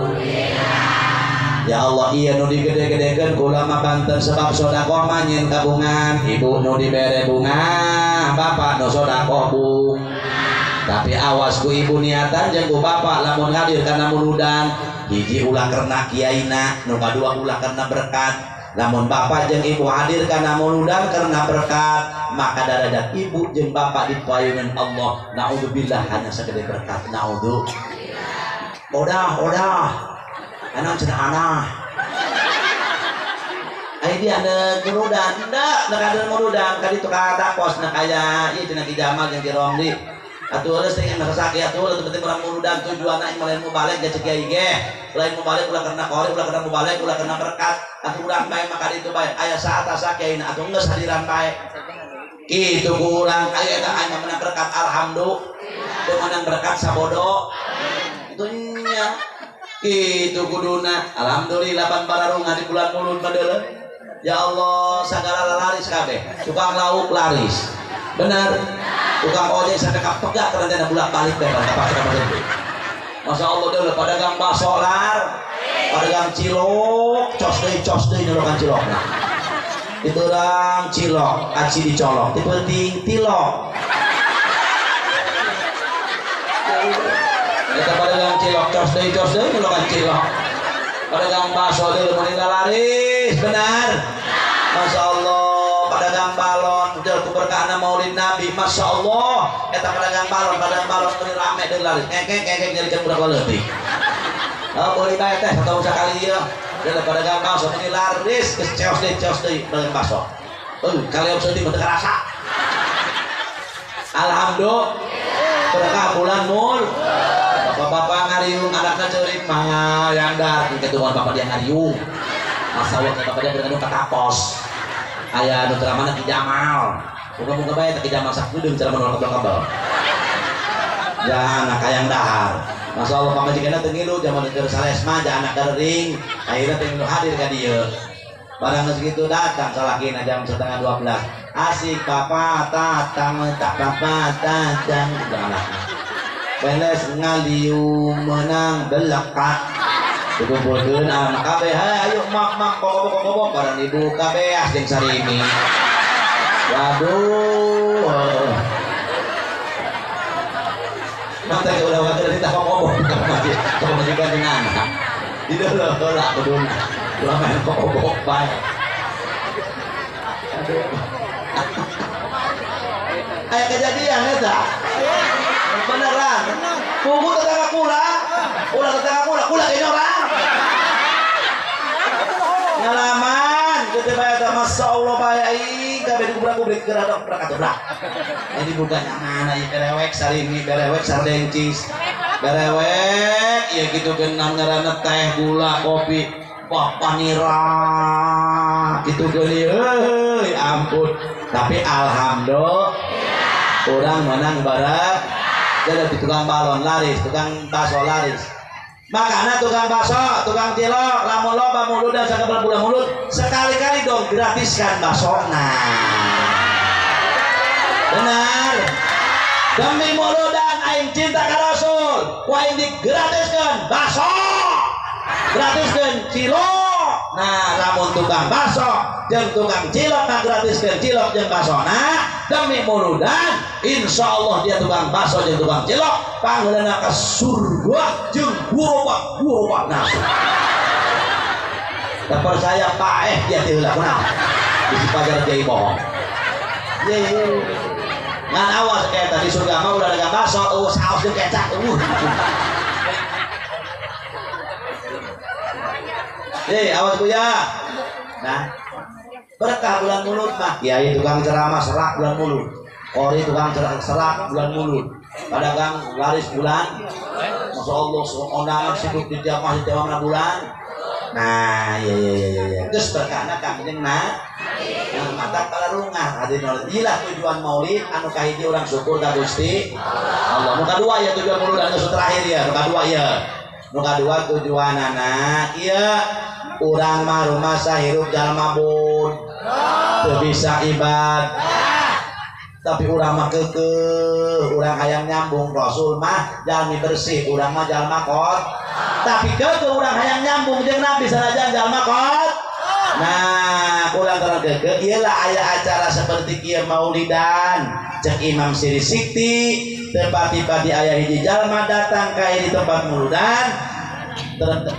Ya Allah, iya nu digede-gedekeun kula mah Banten sebab sedekah mah nyeun kabungan, ibu nu dibere bunga, bapak nu sedekah bu. Tapi awas ku ibu niatan jeung ku bapak lamun hadir kana muludan, hiji ulah karena kiaina, nu kadua ulah karena berkat. Lamun bapak jeung ibu hadir kana muludan karena berkat, maka darajat ibu jeung bapak dipayungan Allah. Naudzubillah hanya segede berkat. Naudzubillah. Odah, odah. Anak cenah anah. Ai dia ada muludan, henteu da kader muludan ka ditu ka Tapos na kaya ieu cenah Ki Jamal jeung Ki Romli. Atuh geus teh masa sakit atuh leutik penting urang muludan tujuanna lain mubalig ge cek kiai ge. Lain mubalig ulah karena qori, ulah karena mubalig, ulah karena berkat. Atuh urang bae maka ditu bae aya saat asa kiai atuh geus hadiran bae. Kitu ku urang aya eta aya menang berkat alhamdulillah. Teu menang berkat sabodo. Itu nya. Kitu kuduna alhamdulillah pan bararunga di bulan mulud badeuleu. Ya Allah sagala laris kabeh. Tukang lauk laris. Benar. Tukang ojek sampai kapegak karena dana bolak-balik deh pada pasar pasar. Masya Allah dulu pedagang bakso lar, pedagang cilok, cos deui nyolokan cilokna. Diberang cilok, aci dicolok, dipenting tilok. Eta pedagang cilok, cos deui nyolokan cilok. Pedagang bakso dulu meninggal laris, benar. Masya Allah. Pedagang balon udah keberkahan Maulid Nabi, Masya Allah. Eta pedagang balon beli rame deui laris. Engkek nyarikeun budak leutik. Oh, beli bae teh satahun sakali ieu. Deui pedagang bakso beli laris geus ceos deui pedagang bakso. Kalian sedih mah teu karasa. Alhamdulillah. Berkah bulan mul. Bapak-bapak ngariung anakna ceurik mah yang dar ketuan bapak dia ngariung. Masa Allah bapak dia berngandung ka Tapos. Aya nu ceramahna Ki Jamal. Muga-muga bae teh Ki Jamal sakudeung ceramah nu kabel-kabel. Ja anak hayang dahar. Masyaallah pamajikanna teu ngilu jaman keur salesma ja anak gering, akhirna teu ngilu hadir ka dieu. Barang geus kitu datang salakina jam 11:30. Asik papa tatang tak papa tatang anakna. Beles ngaliung menang belekat. Dikumpulkeun anak kabeh, ayo mak-mak kobok-kobok barang dibuka beas jeung sarimi. Waduh. Mata ke ulah waktu kita kobok pamajikan jeung anak. Di deuleuh heula kuduna. Ulah main kobok bae. Aduh. Aya kejadian eta. Beneran. Kubu tetangga kula, ulah tetangga kula, kula kayaknya orang. Ngalaman, gede bae eta Masya Allah bae aing kabeh dikubrak-kubrik geura dok brak. Ini bukan mana ieu berewek sarimi, berewek sardencis. Berewek ieu kitu geunam ngaranna teh, gula, kopi, wah panira kitu geuning euy ampun. Tapi alhamdulillah urang menang barak. Jadi tukang balon laris, tukang bakso laris. Makanya tukang bakso, tukang cilok, lamun loba muludan sakabel bulan mulut, sekali-kali dong gratiskan baksona. Benar. Demi muludan aing cinta ka Rasul, ku aing digratiskeun bakso. Gratiskeun cilok. Nah, lamun tukang bakso jeung tukang cilok ngagratiskeun cilok jeung baksona, demi muludan insya Allah dia tukang bakso jeung tukang cilok pangheulana ka surga jeung gurobak nasi. Tak percaya paeh dia teh heula kunaon bisi pajar kiai bohong. Ye ngan awas kayak tadi surga mah udah dagang bakso eueuh saos jeung kecap eueuh. Awas buya. Nah, berkah bulan mulut mah kiai tukang ceramah serak bulan mulut. Kori tukang serak bulan mulut. Pedagang laris bulan. Masya Allah, undangan sibuk di tiap masjid tiap mana bulan. Nah, iya iya iya iya. Terus berkahna Kangjeng nah. Nah, mata kalarungah hadirin. Iyalah tujuan maulid anu kahiji urang syukur ka Gusti Allah. Nu kadua ya tujuan maulid anu terakhir ya, nu kadua ya. Nu kadua tujuanana ieu urang mah rumasa hirup jalma bud. Teu bisa ibadah. Tapi urang mah keukeuh, urang hayang nyambung Rasul mah jalmi bersih, urang mah jalma kot. Tapi keukeuh urang hayang nyambung jeung Nabi sanajan jalma kot. Nah, urang terang keukeuh ieu lah aya acara seperti kieu maulidan. Cek Imam Siri Sikti, teu pati-pati aya hiji jalma datang ka di tempat muludan.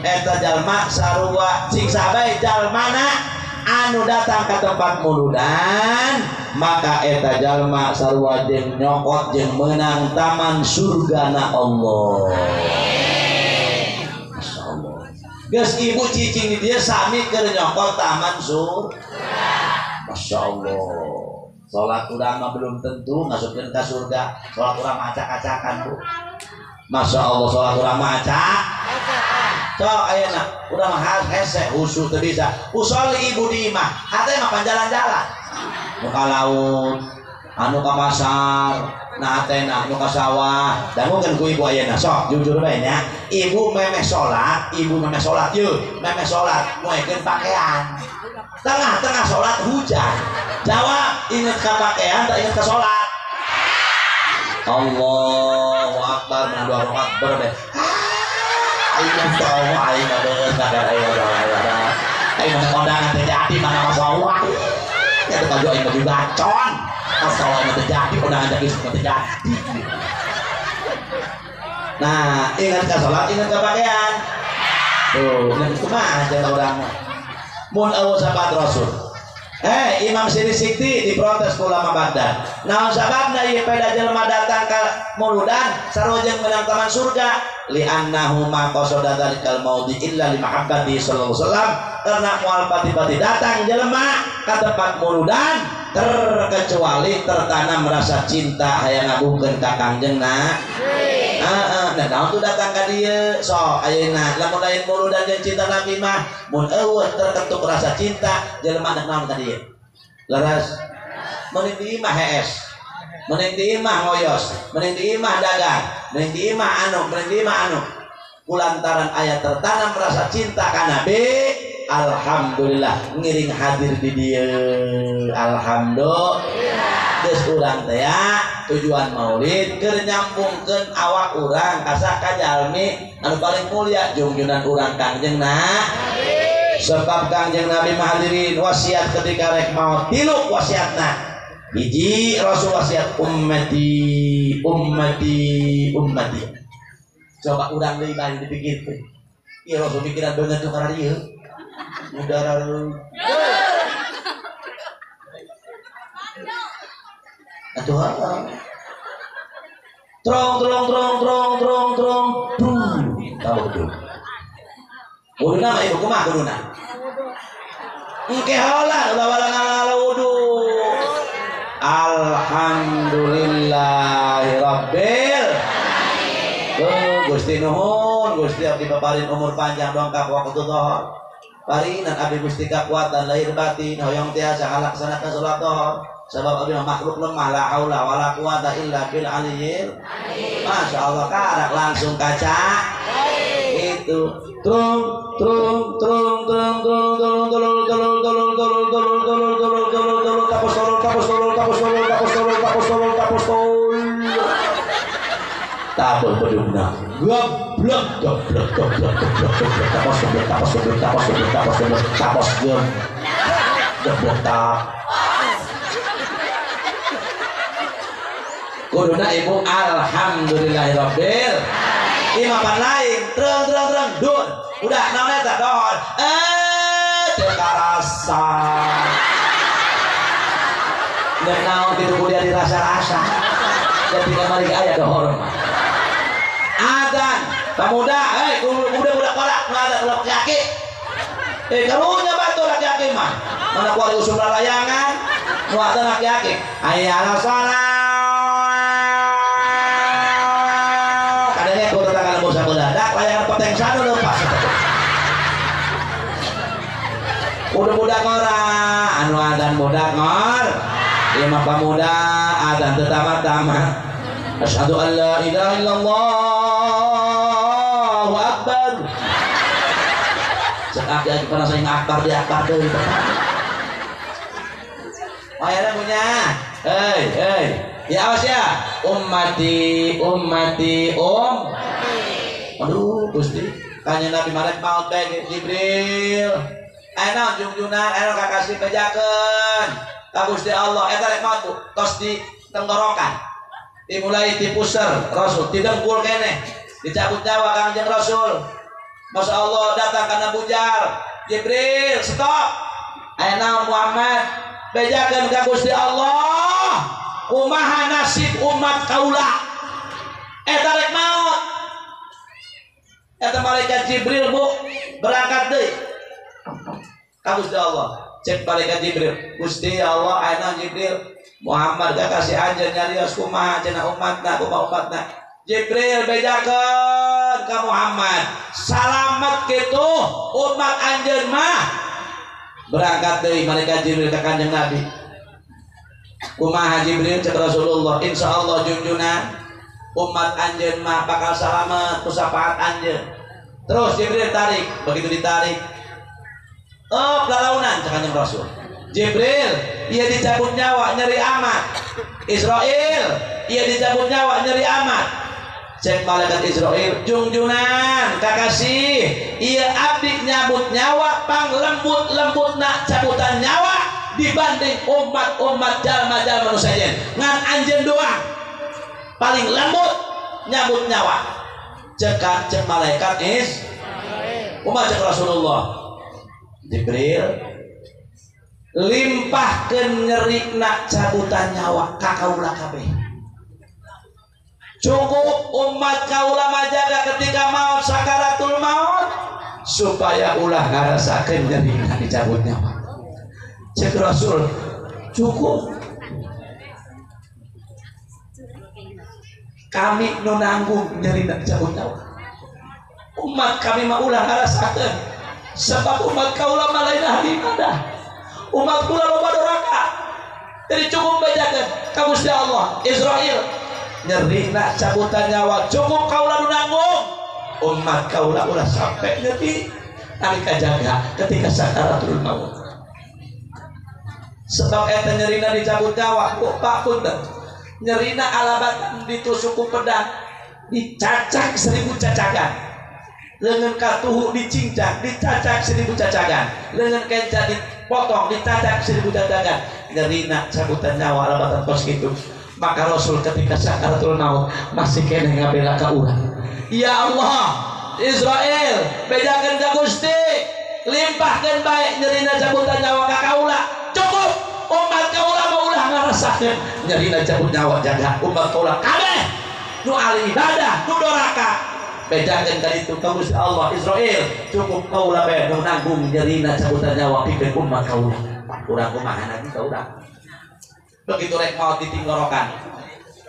Eta jalma sarua cing sabae jalmana anu datang ke tempat muludan maka eta jalma sarua jeung nyokot jeung menang taman surgana Allah. Masya Allah. Geus ibu cicing di dia sami keur nyokot taman surga. Masya Allah. Salat urang mah belum tentu ngasupkeun ka surga. Salat urang mah acak-acakan, Bu. Masya Allah salat urang mah acak. Sok ayeuna urang mah hese husu teu bisa. Usolli ibu di imah, hate mah panjalan-jalan. Nu ka laut, anu ka pasar, nah hatena nu ka sawah. Dangukeun ku ibu ayeuna sok jujur bae nya. Ibu memeh salat, ibu memeh salat yeuh, memeh salat moekeun pakaian. Tengah-tengah salat hujan. Jawab, inget ka pakaian tak inget ka salat? Allahu akbar, menang dua rakaat berbe. Aing tahu aing beungeut kada aing aing mah kondangan teh jadi mana masalah. Ya teh baju aing baju gacon. Masalah teh jadi kondangan jadi teh jadi. Nah, ingat ka salat, ingat ka pakaian. Tuh, ingat kumaha cenah urang mah. Mun eueuh sahabat Rasul. Imam Siri Sikti diprotes ku ulama Baghdad. Naon sababna ieu peda jelema datang ka muludan sarua jeung menang taman surga? Li'annahu ma qasada dzalikal maudi illa li mahabbati sallallahu alaihi wasallam. Karena moal pati-pati datang jelema ka tempat muludan terkecuali tertanam rasa cinta hayang ngabungkeun ka Kangjeng na. Heeh, nah naon tuh datang ka dieu? Sok ayeuna lamun lain muludan jeung cinta Nabi mah mun eueuh terketuk rasa cinta jelema naon ka dieu? Leres. Mending di imah hees. Mending di imah ngoyos, mending di imah dagang, mending di imah anu, mending di imah anu. Kulantaran ayat tertanam rasa cinta ka Nabi, alhamdulillah ngiring hadir di dieu. Alhamdulillah. Geus urang teh ya, tujuan maulid keur nyambungkeun awak urang ka saka jalmi anu paling mulia jungjunan urang Kangjeng na. Sebab Kangjeng Nabi mahadirin wasiat ketika rek maot tilu wasiatna. Hiji Rasul wasiat ummati ummati ummati. Coba urang deui bari dipikirkeun. Ieu Rasul pikiran beungeut nu kana dieu. Udara atuh trong trong trong trong trong trong trong tahu tuh. Kuduna mah ibu kumaha kuduna? Engke heula ulah wala wudu. Alhamdulillahirabbil alamin. Gusti nuhun, Gusti abdi paparin umur panjang dongkap waktu dhuhur. Parinan abdi Gusti kakuatan lahir batin hoyong tiasa ngalaksanakeun salat dhuhur. Sebab abdi makhluk lemah la haula wala quwata illa bil aliyyil. Masya Allah karak langsung kaca. Itu trung trung trung trung trung trung trung trung trung trung trung trung trung trung trung tapos tolol tapos tolol tapos tolol tapos tolol tapos tolol tapos tolol tapos bedugna geblek geblek geblek geblek geblek tapos geblek tapos geblek tapos geblek tapos geblek tapos geblek tap kuduna ibu alhamdulillahirabbil alamin. Lain terang terang terang dur udah naon eta dohon teu karasa dan naon kitu kudu dirasa-rasa jadi kamari aya dohor mah adzan pemuda muda-muda kolak nu adzan ulah laki karunya batur laki-laki mah mana kuari usum layangan nu adzan laki-laki hayya 'alas shalah. Barudak ngor. Ieu mah pamuda adzan teu tamat-tamat. Asyhadu an la ilaha illallah wa akbar. Cek aki pernah saya akbar di akbar deui. Ayo punya. Hei, hei. Ya awas ya. Ummati, ummati, um. Aduh, Gusti. Kanjeng Nabi marek maut bae Jibril. Aya naon jungjunan, aya kakasih bejakeun. Ka Gusti Allah eta rek maut tos di tenggorokan. Dimulai ti puser Rasul, ti dengkul keneh. Dicabut nyawa Kangjeng Rasul. Masya Allah datang kana bujar. Jibril, stop. Aya naon Muhammad? Bejakeun ka Gusti Allah. Kumaha nasib umat kaula? Eta rek maut. Eta malaikat Jibril bu berangkat deui ka Gusti Allah. Cek malaikat Jibril, Gusti Allah ayeuna Jibril Muhammad kakasih anjeun nyarios kumaha cenah umatna kumaha umatna. Jibril bejakeun ka Muhammad, salamet kitu umat anjeun mah. Berangkat deui malaikat Jibril ka Kanjeng Nabi. Kumaha Jibril cek Rasulullah, insyaallah junjunan umat anjeun mah bakal salamet ku syafaat anjeun. Terus Jibril tarik, begitu ditarik, oh lalaunan cek Kanjeng Rasul. Jibril, ia dicabut nyawa nyeri amat. Israel, ia dicabut nyawa nyeri amat. Cek malaikat Israel, jungjunan kakasih, ia abdi nyabut nyawa pang lembut-lembut nak cabutan nyawa dibanding umat-umat jalma-jalma nu sejen. Ngan anjeun doang paling lembut nyabut nyawa. Cek cek malaikat is umat cek Rasulullah. Jibril limpahkeun nyerikna cabutan nyawa ka kaula kabeh. Cukup umat kaula majaga ketika maut sakaratul maut supaya ulah ngarasakeun nyerikna dicabut nyawa. Cek Rasul cukup kami nu nanggung nyerina dicabut nyawa. Umat kami mah ulah ngarasakeun sebab umat kaula mah lain ahli ibadah. Umat kula loba doraka. Jadi cukup bejakeun ka Gusti Allah. Israel nyerina cabutan nyawa cukup kaula nu nanggung. Umat kaula ulah sampai nyeri nalika jaga ketika sakaratul maut. Sebab eta nyerina dicabut nyawa, ku Pak punten. Nyerina alabatan ditusuk ku pedang, dicacak 1000 cacakan. Lengan katuhu dicincang, dicacak 1000 cacakan. Lengan kenca dipotong, dicacak 1000 cacakan. Nyerina cabutan nyawa alabatan kos kitu. Maka Rasul ketika sakaratul maut masih keneh ngabela ka urang. Ya Allah, Israel, bejakeun ka Gusti, limpahkeun bae nyerina cabutan nyawa ka kaula. Cukup umat kaula mah ulah ngarasakeun nyerina cabut nyawa jaga umat kaula kabeh nu ahli ibadah nu doraka. Bejakeun ka ditu ka Gusti Allah. Israel, cukup kaula bae nu nanggung nyerina cabutan nyawa pikeun umat kaula. Urang kumaha nabi ka urang. Begitu rek maut ditinggorokan.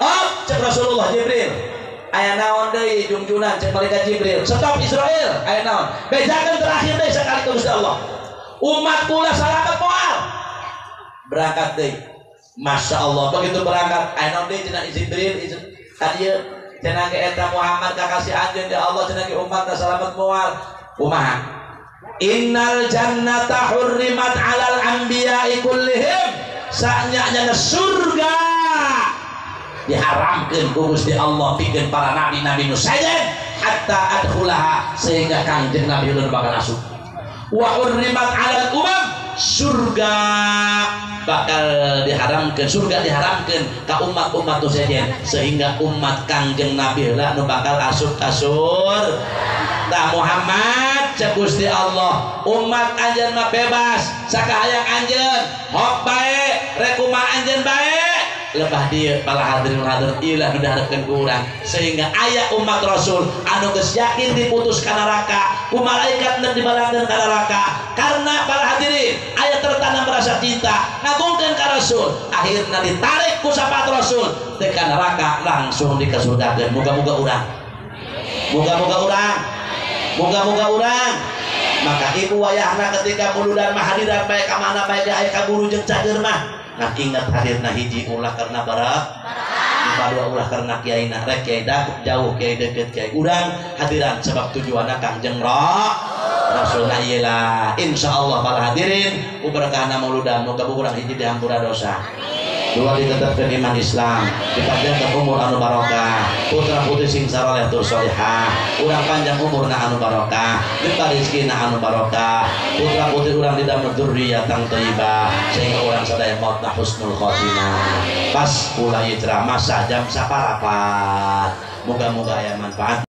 Oh, cek Rasulullah Jibril. Aya naon deui jungjunan cek malaikat Jibril. Stop Israel, aya naon? Bejakeun terakhir deui sakali ka Gusti Allah. Umat kula salamet moal. Berangkat deui. Masya Allah, begitu berangkat aya naon deui cenah Jibril ka dieu cenah ge eta Muhammad kakasih anjeun ya Allah cenah ge umatna salamet moal. Kumaha? Innal jannata hurrimat 'alal anbiya'i kullihim. Saanya surga diharamkeun ku Gusti Allah pikeun para nabi-nabi nu sejen hatta adkhulaha sehingga Kangjeng Nabi ulun bakal asup. Wa hurrimat 'alal umam, surga bakal diharamkeun, surga diharamkeun ka umat-umat nu sejen sehingga umat Kangjeng Nabi lah nu bakal asup ka surga. Tah Muhammad cek Gusti Allah, umat anjeun mah bebas sakahayang anjeun, hok bae rek kumaha anjeun bae. Lebah dieu para hadirin hadir ilah nu diharapkeun ku urang sehingga aya umat Rasul anu geus yakin diputus ka neraka ku malaikat neuk dibalangkeun ka neraka karena para hadirin aya tertanam rasa cinta ngagungkeun ka Rasul akhirna ditarik ku syafaat Rasul teh ka neraka langsung dikasurgakeun. Moga-moga urang, moga-moga urang, moga-moga urang. Maka ibu wayahna ketika muludan mah hadiran bae ka mana bae aya ka guru jeung cager mah. Nah ingat hadirna hiji ulah karena barak, dua ulah karena kiai na rek kiai jauh kiai deket kiai urang hadiran sebab tujuanna Kangjeng Rasulna ieu lah. Insyaallah para hadirin uberkahna muludan muga urang hiji dihampura dosa. Dua ditetapkan iman Islam, dipanjangkan umur anu barokah, putra putri sing saroleh tur solehah, urang panjang umurna anu barokah, gempa rezekina anu barokah, putra putri urang didamel dzurriyyatan thayyibah, sehingga urang sadaya mautna husnul khotimah. Pas mulai ceramah sajam saparapat, moga-moga aya manfaat.